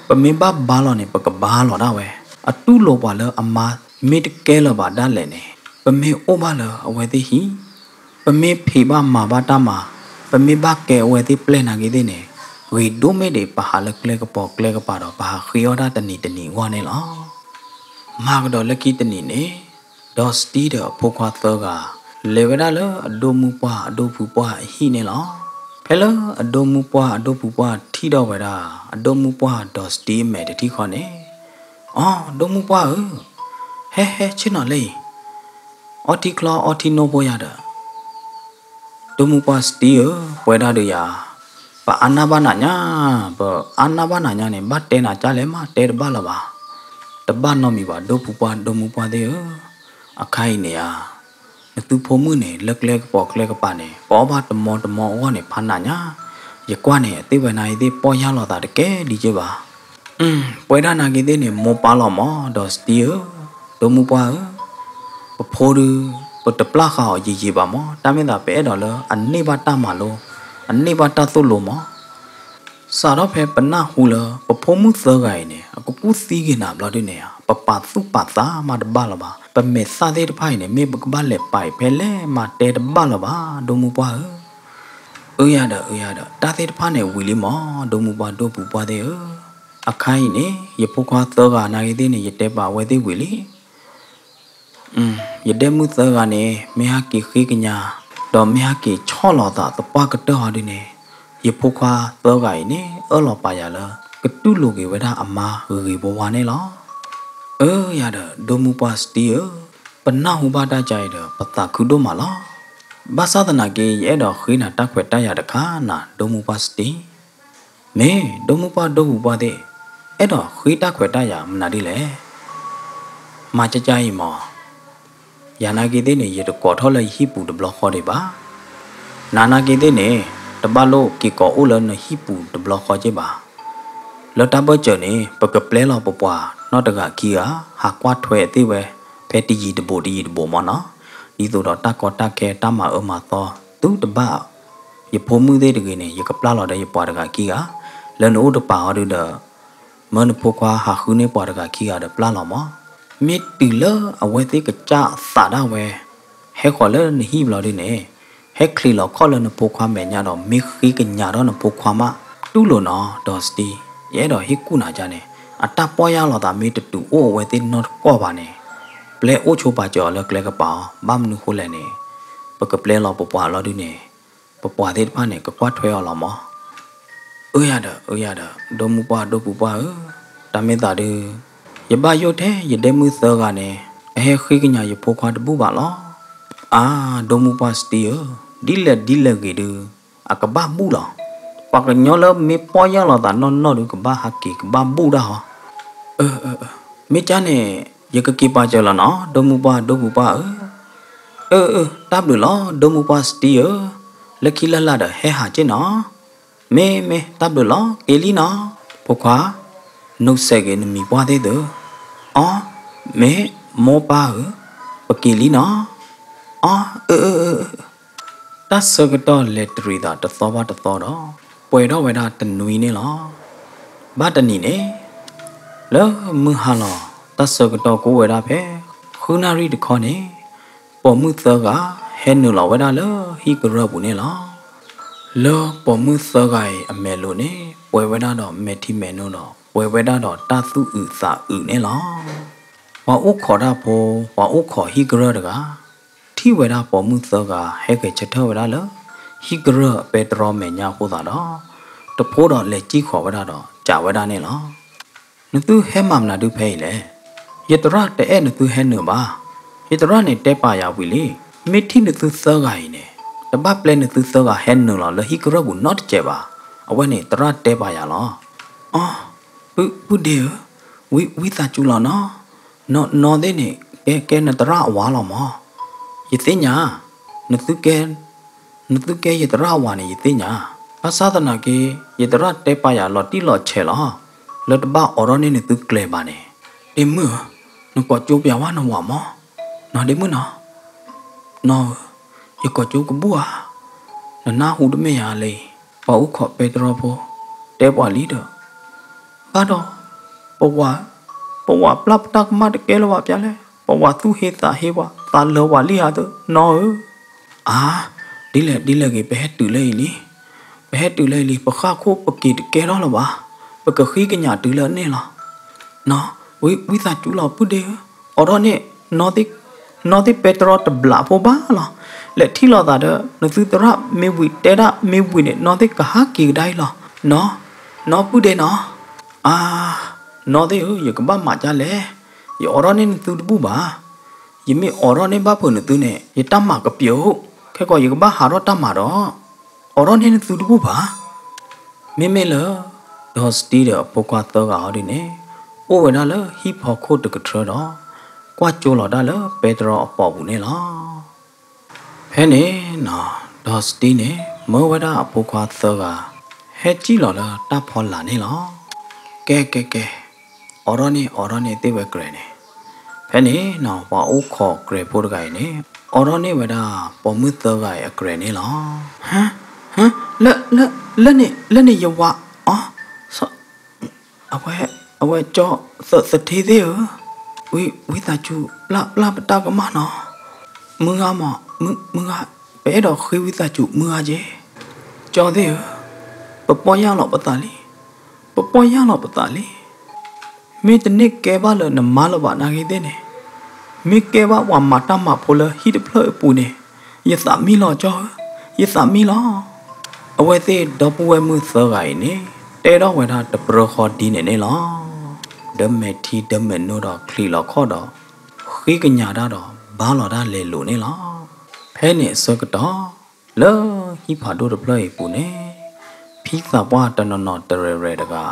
ပမ့ၢ်ဘၣ်ဘါလီၤန့ၣ် ပကဘါလီၤဒၣ်ဝဲ, အတူၢ်လိာ်ပှၤလၢအမါမ့ၢ်တကဲလၢၤဘၣ်ဒၣ်လဲာ်န့ၣ် ပမ့ၢ်အိၣ်ဘၣ်လၢအဝဲသ့ၣ်ဟံၣ်, ပမ့ၢ်ဖံးဘၣ်မၤဘၣ်တၢ်မၤ, ပမ့ၢ်ဘၣ်ကဲအဝဲသ့ၣ်ပျဲၢ်နာ်က့သ့ၣ်န့ၣ် ဂ့ၤဒိၣ်မ့ၢ်ဒံး ပဟးလၢကျဲကပီၤကျဲကပၤဒီး ပဟးဃ့အီၣ်တၢ်တနံၤတနံၤအဂီၢ်န့ၣ်လီၤ. မၤကဒီးလၢခံတနံၤန့ၣ် ဒီးစတံဒီးအဖိခွါသၢဂၤ လဲၤဝဲဒၣ်လၢအဒိၣ်မုၢ်ပှၢ်အဒိၣ်ဖုပှၢ်အဟံၣ်န့ၣ်လီၤ. ဖဲလၢအဒိၣ်မုၢ်ပှၢ်အဒိၣ်ဖုပှၢ်ထံၣ်ဒီးဝဲဒၣ် အဒိၣ်မုၢ်ပှၢ်ဒီးစတံအမဲာ်တထံၣ်ဃီန့ၣ်, အိ ဒိၣ်မုၢ်ပှၢ်ဧၢ, ဟဲဟဲဆ့ၣ်နီၤလၢအံၤ, အီထံချီအီထံနိဖိယၤဒီး ဒိၣ်မုၢ်ပှၢ်စတံဧၢ, ပဝဲဒၣ်ဒီးယၤ ပအါနၢ်ဘၣ်နၤညါ, ပအါနၢ်ဘၣ်နၤညါန့ၣ် ဘၣ်တဲနၤကၢ်လဲၣ်မး တဲတဘၣ်လၢၤဘၣ်. တဘၣ်နီတမံၤဘၣ် ဒိၣ်ဖုပှၢ်ဒိၣ်မုၢ်ပှၢ်သ့ၣ်ဧၢ, အခါအံၤန့ၣ်ဧါ, နသုဖိမုၣ်န့ၣ် လၢကျဲကပီၤကျဲကပၤန့ၣ် ပအီၣ်ဘၣ်တမီတမီအဂီၢ်န့ၣ် ဖးနးညါ, ယကွၢ်န့ၣ် အသ့ၣ်ဝဲနာ်က့သ့ၣ် ပီၢ်ယၢ်လီၤသးတကဲဒံက့ဘၣ်. ပဝဲဒၣ်နာ်က့သ့ၣ်န့ၣ် မိၢ်ပၢ်လီၤမး ဒီးစတံဧၢ, ဒိၣ်မုၢ်ပှၢ်ဧၢ, ပဖိဒုး ပတပျၢ်ဃာ်အီၤယံာ်ယံာ်ဘၣ်မး, တၢ်မ့ၢ်သးပအဲၣ်ဒိးလၢအန့ၢ်ဘၣ်တၢ်မၤလိ, အန့ၢ်ဘၣ်တၢ်သိၣ်လိမး. စးထီၣ်ဖဲပနၢ်ဟူလၢ ပဖိမုၣ်သၢဂၤအံၤန့ၣ် အကကူၣ်သံက့ၤနၤဘျီဒုန့ၣ်ဧါ, ပပာ်သူၣ်ပာ်သးမးတဘၣ်လၢၤဘၣ်. ပမဲာ်သၣ်သ့ၣ်တဖၣ်အံၤန့ၣ် မ့ၢ်ပကဘၣ်လဲၤပာ်အံၤဖဲလဲၣ်မးတဲတဘၣ်လၢၤဘၣ် ဒိၣ်မုၢ်ပှၢ်ဧၢ. အၢယၤဒီး အၢယၤဒီး တၢ်သ့ၣ်တဖၣ်န့ၣ်ဝံၤလံမး ဒိၣ်မုၢ်ပှၢ်ဒိၣ်ဖုပှၢ်သ့ၣ်ဧၢ, အခါအံၤန့ၣ် ယဖိခွါသၢဂၤနာ်က့သ့ၣ်န့ၣ် ယတဲပာ်အဝဲသ့ၣ်ဝံၤလံ. ယဒဲမုၣ်သၢဂၤန့ၣ် မ့ၢ်ဟဲက့ၤဃ့ကညး ဒီးမ့ၢ်ဟဲက့ၤဆီၣ်လီၤသးသပှၢ်ကတၢၢ်ဟီဒုန့ၣ် ယဖိခွါသၢဂၤအံၤန့ၣ် အၢၣ်လီၤပာ်ယၤလၢ ကတူၢ်လိာ်က့ၤဝဲဒၣ်အမါဂ့ၤဂ့ၤဝါဝါန့ၣ်လီၤ. အၢယၤဒီး ဒိၣ်မုၢ်ပှၢ်စတံဧၢ, ပနၢ်ဟူဘၣ်တၢ်ကါအံၤဒီး ပသးခုဒိၣ်မးလီၤ. ဘၣ်ဆၣ်သနာ်က့ ယအဲၣ်ဒိးဃ့နၤတၢ်ခွဲးတၢ်ယာ်တခါနၤ ဒိၣ်မုၢ်ပှၢ်စတံ. မ့ၢ်ဒိၣ်မုၢ်ပှၢ်ဒိၣ်ဖုပှၢ်သ့ၣ်, အဲၣ်ဒိးဃ့တၢ်ခွဲးတၢ်ယာ်မနုၤဒ်လဲၣ်. မၤကကါအံၤမး, ယၤနာ်က့သ့ၣ်န့ၣ် ယတကိးထီၣ်လၢယဟံၣ်ပူၤတဘျီဃီဒံးဘၣ်. နၤနာ်က့သ့ၣ်န့ၣ် တဘၣ်လိၣ်က့ၤကိးအိၣ်လၢနဟံၣ်ပူၤတဘျီဃီက့ဘၣ်. လၢတၢ်ဘၢၣ်စၢၤန့ၣ် ပကပျဲလီၤပပှၤနီၢ်တဂၤခံဂၤ ဟးကွၢ်ထွဲအသ့ၣ်ဝဲ ဖဲတယံၤတဘူးတယံၤတဘူးမးနီၤ. ဒ်သိးဒီးတၢ်ကီတၢ်ခဲတၢ်မၤအၢမၤသီ သုတဘၣ် ယဖိမုၣ်သ့ၣ်တဂ့ၤန့ၣ် ယကပျၢ်လီၤဒီးယပှၤတဂၤခံဂၤ, လၢနအိၣ်တပၤအီၤဒုဒီး မၢနဖိခွါဟးဃုန့ၢ်ပှၤတဂၤခံဂၤဒီးပျၢ်လီၤမး. မ့ၢ်တုၤလၢအဝဲသ့ၣ်ကစၢ်သးဒၣ်ဝဲ ဟဲဃီၤလၢနဟံၣ်ဘျီဒုန့ၣ်, ဟဲချံးလီၤခီၣ်လၢနဖိခွါမဲာ်ညါဒီး မ့ၢ်ဃ့ကညးထီၣ်နဖိခွါမး, တူၢ်လိာ်နီၤ ဒီးစတံ, ယအဲၣ်ဒိးဟ့ၣ်ကူၣ်နၤကါန့ၣ် အတၢ်ပီၢ်ယၢ်လီၤသးမ့ၢ်တတုၤအိၣ်အဝဲသ့ၣ်နီတကီၢ်ဘၣ်န့ၣ်, ပျဲအိၣ်ဆိပာ်စၢၤအီၤလၢကျဲကပၤအီၤ, ဘၣ်မနုၤဃိလဲၣ်န့ၣ်, ပကပျဲလီၤပပှၤလီၤဒုန့ၣ်, ပပှၤသ့ၣ်တဖၣ်န့ၣ် ကကွၢ်ထွဲအီၤလီၤမး. အၢယၤဒီး အၢယၤဒီး ဒိၣ်မုၢ်ပှၢ်ဒိၣ်ပူၤပှၢ်ဧၢ, တၢ်မ့ၢ်သးဒုး ယဘၣ်ယိၣ်ထဲယဒဲမုၣ်သၢဂၤန့ၣ် အဟဲဃ့ကညးယဖိခွါတဘူၣ်ဘၣ်လီၤ. အါ, ဒိၣ်မုၢ်ပှၢ်စတံဧၢ, ဒ်လဲၣ်ဒ်လဲၣ်ဂ့ၤဒုး အကဘၣ်ဘူၣ်လီၤ. ပှၤကညီလၢမ့ၢ်ပီၢ်ယၢ်လီၤသးနီၢ်နီၢ်ဒုး ကဘၣ်ဟးက့ၤကဘၣ်ဘူၣ်ဒၣ်ဟီ. အၢ, မ့ၢ်ကၢ်န့ၣ် ယကက့ၤပာ်စၢၤလီၤနီၤ ဒိၣ်မုၢ်ပှၢ်ဒိၣ်ပူၤပှၢ်ဧၢ. အၢ, တၢ်ဘျုးလီၤ ဒိၣ်မုၢ်ပှၢ်စတံဧၢ, လၢခံလၢ်လၢ်ဒီးဟဲဟးက့ၢ်နီၤ. မ့ၢ်မ့ၢ် တၢ်ဘျုးလီၤ က့ၤလံနီၤ. ဖိခွါ, နုးစဲးက့ၤနမံၤပှၢ်သ့ၣ်သု. အီ, မ့ၢ်မိၢ်ပၢ်ဧၢ, ပက့ၤလံနီၤ. အီ, အၢ, တၢ်ဆၢကတီၢ်လဲၤတရံးသးတသီဘၣ်တသီဒီး ပှဲၤထီၣ်ဝဲဒၣ်တနွံန့ၣ်လီၤ. ဘၣ်တနံၤန့ၣ် လၢမုၢ်ဟါလီၤ တၢ်ဆၢကတီၢ်ကိးဝဲဒၣ်ဖဲ ဃုနၣ်ရံၣ်တခီန့ၣ် ပိာ်မုၣ်သၢဂၤဟဲနုာ်လီၤဝဲဒၣ်လၢဟံၣ်ကရၢၢ်ပူၤန့ၣ်လီၤ. လၢပိာ်မုၣ်သၢဂၤအံၤအမဲာ်လိၤန့ၣ် ပှဲၤဝဲဒၣ်ဒီးမဲာ်ထံမဲာ်နိဒီး ပှဲၤဝဲဒၣ်ဒီးတၢ်သူၣ်အုးသးအုးန့ၣ်လီၤ. ပှၤအိၣ်ခိးတၢ်ဖိ ပှၤအိၣ်ခိးဟံၣ်ကရၢၢ်တဂၤ ထံၣ်ဝဲဒၣ်ပိာ်မုၣ်သၢဂၤဟဲဂဲၤဆၢထၢၣ်ဝဲဒၣ်လၢ ဟံၣ်ကရၢၢ်အပဲတြီမဲာ်ညါအဃိသတးဒီး တဖိဒီးလဲၤစံၣ်ဃီၤဝဲဒၣ်ဒီးစံးဝဲဒၣ်န့ၣ်လီၤ. နသုဟဲမၤမနုၤဒုးဖဲအံၤလဲၣ်. ယသရၣ်တအဲၣ်နသုဟဲနုာ်ဘၣ်. ယသရၣ်န့ၣ်တဲပာ်ယၤဝံၤလံ, မ့ၢ်ထံၣ်နသုသၢဂၤအံၤန့ၣ် တဘၣ်ပျဲနသုသၢဂၤဟဲနုာ်လီၤလၢဟံၣ်ကရၢၢ်ပူၤနီတစဲးဘၣ်. အဝဲန့ၣ်သရၣ်တဲပာ်ယၤလီၤ. အီ, ပုၢ်ဒ့ဧၢ, ဝံသးစူၤလီၤနီၤ. နီၢ်သ့ၣ်န့ၣ် ကဲကဲနသရၣ်အဝၤလီၤမး. ယသ့ၣ်ညါ, နသုကဲ နသုကဲယသရၣ်အဝၤန့ၣ် ယသ့ၣ်ညါ. ဘၣ်ဆၣ်သနာ်က့ ယသရၣ်တဲပာ်ယၤလီၤတံၢ်လီၤဆဲးလီၤ. လၢတဘၣ်အိးထီၣ်န့ၢ်နသုကျဲဘၣ်န့ၣ်. ဒ့မုၣ်ဧၢ, နကိးကၠိပျးဝဲနဝၤမး. နီၢ်ဒ့မုၣ်နီၤ. နီၢ်ဧၢ, ယကိးကၠိကဘူၣ်ဧါ. နနၢ်ဟူတမ့ၢ်ယၤလၢ ပှၤအိၣ်ခိးပဲတြီဖိ တဲပှၤလံဒီး ဘၣ်ဒီး ပဝၤ, ပဝၤပျၢ်ပတၢ်ကမၣ်တကဲလၢၤဘၣ်ပျၢ်လဲၣ်, ပဝၤသူၣ်ဟ့သးဟ့ဝဲ သးလၢာ်ဝဲလံဧါသနီၤဧၢ. အါ, ဒ်လဲၣ်ဒ်လဲၣ်ဂ့ၤ ပဟဲတုၤလၢအံၤလံ, ပဟဲတုၤလၢအံၤလံ ပဃၣ်ခိၣ်ပက့ၤတကဲထီၣ်လၢၤဘၣ်, ပကဃ့ကညးတုၤလၢန့ၣ်လီၤ. နီၢ်, ဝံသးစူၤလီၤပုၢ်ဒ့ဧၢ, အိးထီၣ်န့ၢ် နီၢ်သ့ၣ်ပဲတြီတဘျးဖိဘၣ်လီၤ. လဲၤထံၣ်လိာ်သးဒီး နသုသရၣ်မ့ၢ်ဝံၤတဲဒၣ်မ့ၢ်ဝံၤန့ၣ် နီၢ်သ့ၣ်ကဟးက့ၤကဒါအံၤလီၤ. နီၢ်, နီၢ်ပုၢ်ဒ့နီၤ. အါ, နီၢ်သ့ၣ်ဧၢ, ယကဘၣ်မၤဒ်လဲၣ်, ယအိးထီၣ်န့ၢ်နသုတဘူၣ်ဘၣ်. ယမ့ၢ်အိးထီၣ်န့ၢ်ဘၣ်ဖုးနသုန့ၣ် ယတၢ်မၤကပျိး, ခဲကီးယကဘၣ်ဟးထီၣ်တၢ်မၤဒီး အိးထီၣ်န့ၢ်နသုတဘူၣ်ဘၣ်. မ့မ့ၢ်လၢ ဒီးစတံဒီးအဖိခွါသၢဂၤဟီဒုန့ၣ် အိၣ်ဝဲဒၣ်လၢဟံၣ်ဖီခိၣ်တကထြၢဒီး ကွၢ်ကၠိလီၤတၢ်လၢပဲတြီအပိာ်ပူၤန့ၣ်လီၤ. ဖဲန့ၣ်နီၤ ဒီးစတံန့ၣ် မၢဝဲဒၣ်အဖိခွါသၢဂၤ ဟဲစံၣ်လီၤလၢတၢ်ဖီလာ်န့ၣ်လီၤ. ကဲကဲကဲ, အိးထီၣ်န့ၢ် အိးထီၣ်န့ၢ်သ့ၣ်ဝဲကြဲးန့ၣ်, ဖဲန့ၣ်နီၤ ပှၤအိၣ်ခိးကြဲးဖိတဂၤအံၤန့ၣ် အိးထီၣ်န့ၢ်ဝဲဒၣ် ပိာ်မုၣ်သၢဂၤအံၤအကြဲးန့ၣ်လီၤ. ဟ, ဟ, လၢ, လၢ, လၢန့ၣ် လၢန့ၣ်ယဝၤ, အီ, အဝဲ, အဝဲကၠီ, သ, သထ့သ့ၣ်ဧၢ, ဝံ, ဝံသးစူၤ ပျၢ်, ပျၢ်ပတၢ်ကမၣ်နီၤ, မုၢ်ဂၤမး, မုၢ်, မုၢ်ဂၤ, ပအဲၣ်ဒိးဃ့ဝံသးစူၤမုၢ်ဂၤက့ၤ, ကၠီသ့ၣ်ဧၢ, ပပီၢ်ယၢ်လီၤပသးလံ, ပပီၢ်ယၢ်လီၤပသးလံ. မ့ၢ်တန့ၢ်ကဲဘၣ်လၢနမါလၢၤဘၣ်နာ်ဂ့ၤသ့ၣ်န့ၣ်, မ့ၢ်ကဲဘၣ်ပှၤမၤတၢ်မၤဖိလၢဟံၣ်တဖျၢၣ်အပူၤန့ၣ်, ယသးမံလီၤကၠီဧၢ, ယသးမံလီၤ. အဝဲသ့ၣ်ဒီပုၢ်ဝဲၢ်မုၣ်သၢဂၤအံၤန့ၣ် တဲထီၣ်ဝဲဒၣ်တပြၢဃီဒ်န့ၣ်န့ၣ်လီၤ. ဒီးမဲာ်ထံဒီးမဲာ်နိဒီးချံးလီၤခီၣ်ဒီး ဃ့ကညးတၢ်ဒီးဘါလီၤတၢ်လဲၤလိာ်န့ၣ်လီၤ. ဖဲန့ၣ်အဆၢကတီၢ် လၢဟံၣ်ဖးဒိၣ်တဖျၢၣ်အံၤအပူၤန့ၣ် ဖံသးပှၢ်တနီၤနီၤတရဲၣ်ရဲၣ်တဂၤ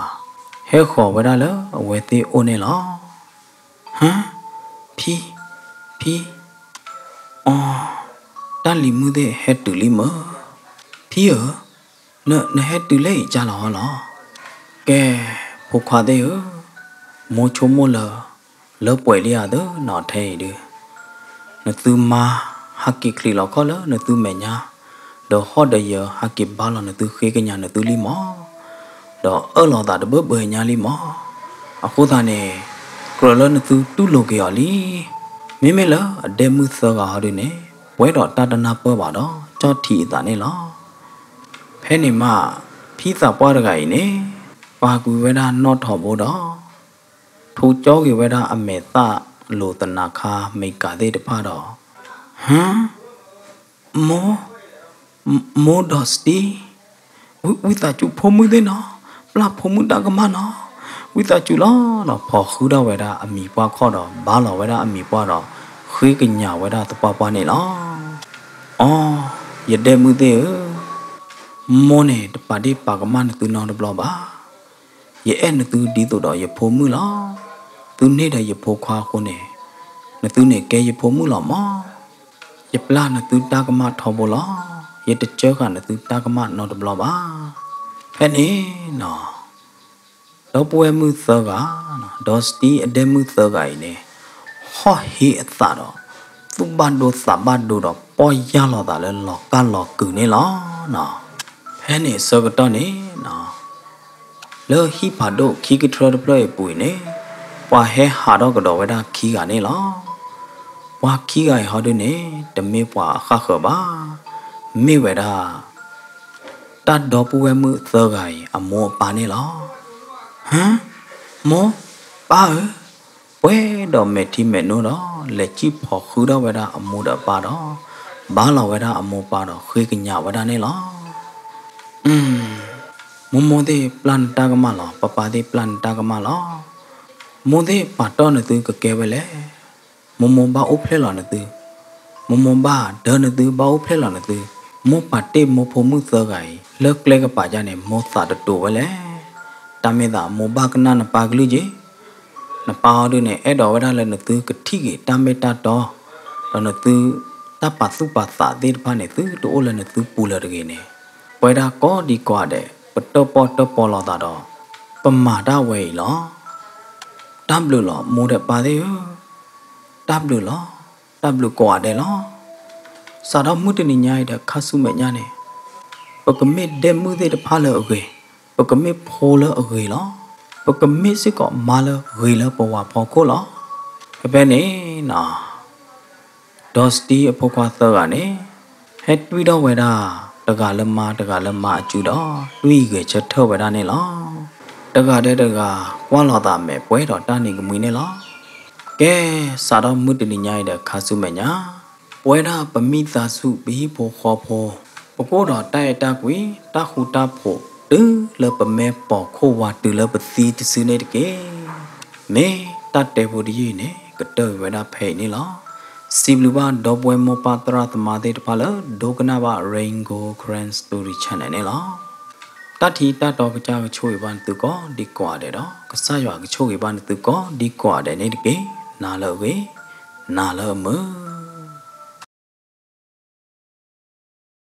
ဟဲဃီၤဝဲဒၣ်လၢအဝဲသ့ၣ်အိၣ်န့ၣ်လီၤ. ဟါ, ဖံ, ဖံ, အီ, တၢ်လံၤမုၣ်သ့ၣ်ဟဲတုၤလံမၢ်. ဖံဧၢ, န, နဟဲတုၤလၢအံၤကၢ်လီၤဟီလီၤ. ကဲ, ဖိခွါသ့ၣ်ဧၢ, မိၢ်ဆိကမိၣ်လၢ လၢပှဲၤလံဧါသနီၤထဲအံၤဒုး, နသုမါဟးက့ၤချံးလီၤခီၣ်လၢနသုမဲာ်ညါ, ဒီးဟီၣ်ဒီးယၢၤဟးက့ၤဘါလီၤနသုဃ့ကညးနသုလံမၢ်, ဒီးအၢၣ်လီၤသးတဘၢဘၢညါလံမၢ်. အဃိသတးန့ၣ် ကြၢးလၢနသုတူၢ်လိာ်က့ၤအီၤလံ. မ့မ့ၢ်လၢအဒဲမုၣ်သၢဂၤဟီဒုန့ၣ် ပှဲၤဒီးတၢ်တနၢ်ပၢၢ်ဘၣ်ဒီး ကၠီၣ်ထံးအသးန့ၣ်လီၤ. ဖဲန့ၣ်မး ဖံသးပှၢ်တဂၤအံၤန့ၣ် ပာ်ကွံာ်ဝဲဒၣ်နီၣ်ထိးဘိဒီး ထိကၠီက့ၤဝဲဒၣ်အမဲာ်သၣ်လိၤသနၤခါမ့ၢ်ကၤသ့ၣ်တဖၣ်ဒီး, ဟါ, မိၢ်, မိၢ်ဒီးစတံ, ဝံသးစူၤ ဖိမုၣ်သ့ၣ်နီၤ, ပျၢ်ဖိမုၣ်တၢ်ကမၣ်နီၤ, ဝံသးစူၤလီၤနီၤ. ဖီၣ်ဃုာ်ထီၣ်ဝဲဒၣ်အမံၤပှၢ်ခီၣ်ဒီး ဘါလီၤဝဲဒၣ်အမံၤပှၢ်ဒီး ဃ့ကညးဝဲဒၣ်သပှၢ်ပှၢ်န့ၣ်လီၤ. အိ, ယဒဲမုၣ်သ့ၣ်ဧၢ, မိၢ်န့ၣ်တပာ်ဒ့ၣ်ပာ်ကမၣ်နသုနီတဘျီဘၣ်. ယအဲၣ်နသုဒ်သိးဒီးယဖိမုၣ်လီၤ. သုန့ၢ်ဒီးယဖိခွါအဃိန့ၣ်, နသုန့ၣ်ကဲယဖိမုၣ်လီၤမး. ယပျၢ်နသုတၢ်ကမၣ်ထီဘိလီၤ. ယတစၢဃာ်နသုတၢ်ကမၣ်နီတဘျီဘၣ်. ဖဲန့ၣ်နီၤ, ဒီပုၢ်ဝဲၢ်မုၣ်သၢဂၤ, ဒီစတံအဒဲမုၣ်သၢဂၤအံၤန့ၣ်, ဟီၣ်ဟ့အသးဒီး သူၣ်ဘၣ်ဒိသးဘၣ်ဒိဒီး ပီၢ်ယၢ်လီၤသးလၢလီၤကၢ်လီၤကုာ်န့ၣ်လီၤ. ဖဲန့ၣ်ဆၢကတီၢ်န့ၣ်နီၤ, လၢဟံၣ်ဖးဒိၣ်ခံကထြၢတဖျၢၣ်အံၤအပူၤအံၤန့ၣ်, ပှၤဟဲဟးထီၣ်ကဒီးဝဲဒၣ်ခံဂၤန့ၣ်လီၤ. ပှၤခံဂၤအံၤဟီဒုန့ၣ် တမ့ၢ်ပှၤအဃၣ်ဃၢၤဘၣ်. မ့ၢ်ဝဲဒၣ် တၢ်ဒီပုၢ်ဝဲၢ်မုၣ်သၢဂၤအံၤ အမိၢ်အပၢ်န့ၣ်လီၤ. ဟါ, မိၢ်, ပၢ်ဧၢ, ပှဲၤဒီးမဲာ်ထံမဲာ်နိဒီး လဲၤစံၣ်ဖီၣ်ဃုာ်ထီၣ်ဝဲဒၣ်အမိၢ်ဒီးအပၢ်ဒီး ဘါလီၤဝဲဒၣ်အမိၢ်ပၢ်ဒီး ဃ့ကညးဝဲဒၣ်န့ၣ်လီၤ. မိၢ်မိၢ်သ့ၣ်ပျၢ်နတၢ်ကမၣ်လီၤ. ပၢ်ပၢ်သ့ၣ်ပျၢ်နတၢ်ကမၣ်လီၤ. မိၢ်သ့ၣ်ပာ်တီၢ်နသုကကဲဝဲလဲၣ်. မိၢ်မိၢ်ဘၣ်အိၣ်ဖျဲၣ်လီၤနသု. မိၢ်မိၢ်ဘၣ်ဒၢနသု ဘၣ်အိၣ်ဖျဲၣ်လီၤနသု. မိၢ်ပာ်တ့ၢ်မိၢ်ဖိမုၣ်သၢဂၤအံၤ လၢကျဲကပၤယါန့ၣ် မိၢ်သးတတူာ်ဝဲလဲၣ်. တၢ်မ့ၢ်သးမိၢ်ဘၣ်ကနၣ်နပၢ်ကလုၢ်က့ၤ. နပၢ်အီၤဒုန့ၣ် အဲၣ်ဒိးဝဲဒၣ်လၢနသုကထံၣ်က့ၤတၢ်မ့ၢ်တၢ်တီ, ဒီးနသုတၢ်ပာ်သူၣ်ပာ်သးသ့ၣ်တဖၣ်န့ၣ် သုတအိၣ်လၢနသုပူၤလၢၤတဂ့ၤန့ၣ်, ပဝဲဒၣ်ကိးဒံကိးဂၤဒဲး ပတၢၣ်ပီၣ်တၢၣ်ပီလီၤသးဒီး ပမၤတၢ်ဝဲအံၤလီၤ. တၢ်ဘျုးလီၤ မိၢ်ဒီးပၢ်သ့ၣ်ဧၢ, တၢ်ဘျုးလီၤ, တၢ်ဘျုးကိးဂၤဒဲးလီၤ. စးထီၣ်မုၢ်တနံၤညါအံၤဒီးခါဆူမဲာ်ညါန့ၣ်, ပကမ့ၢ်ဒဲမုၣ်သ့ၣ်တဖၣ်လၢအဂ့ၤ, ပကမ့ၢ်ဖိလၢအဂ့ၤလီၤ. ပကမ့ၢ်စ့ၢ်ကီးမါလၢဂ့ၤလၢပဝၤဖီခိၣ်လီၤ. ဖဲဖဲန့ၣ်နီၤ ဒီစတံအဖိခွါသၢဂၤန့ၣ် ဟဲတွံၢ်ထီၣ်ဝဲဒၣ် တဂၤလၢမါတဂၤလၢမါအစုဒီး တွံၢ်ဂဲၤဆၢထၢၣ်ဝဲဒၣ်န့ၣ်လီၤ. တဂၤဒီးတဂၤ ကွၢ်လီၤသးမဲာ်ပှဲၤဒီးတၢ်နံၤကမှံန့ၣ်လီၤ. ကဲ, စးထီၣ်မုၢ်တနံၤညါအံၤဒီးခါဆူမဲာ်ညါ ပဝဲဒၣ်ပမိၢ်ပၢ်ဆူပဟံၣ်ဖိဃီဖိ ပကအိၣ်ဒီးတၢ်အဲၣ်တၢ်ကွံ တၢ်ဃူတၢ်ဖိး တုၤလၢပမဲပိာ်ခိၣ်ဝါတုၤလၢပသံတစုန့ၣ်တက့ၢ်. မ့ၢ်တၢ်တဲဖိတယုၢ်အံၤန့ၣ် ကတၢၢ်ကွံာ်ဝဲဒၣ်ဖဲအံၤန့ၣ်လီၤ. စံးဘျုးဘၣ်ဒီပုၢ်ဝဲၢ်မိၢ်ပၢ်သရၣ်သမါသ့ၣ်တဖၣ်လၢ ဒိကနၣ်ဘၣ် Rain Gold Karen Story Channel န့ၣ်လီၤ. တၢ်ထံတၢ်တီကစၢ်ကဆိၣ်ဂ့ၤဘၣ်နသုကိးဒံကိးဂၤဒဲးဒီး ကစၢ်ယွၤကဆိၣ်ဂ့ၤဘၣ်နသုကိးဒံကိးဂၤဒဲးန့ၣ်တက့ၢ်. နၤလၢအဂ့ၤ, နၤလၢအမုာ်.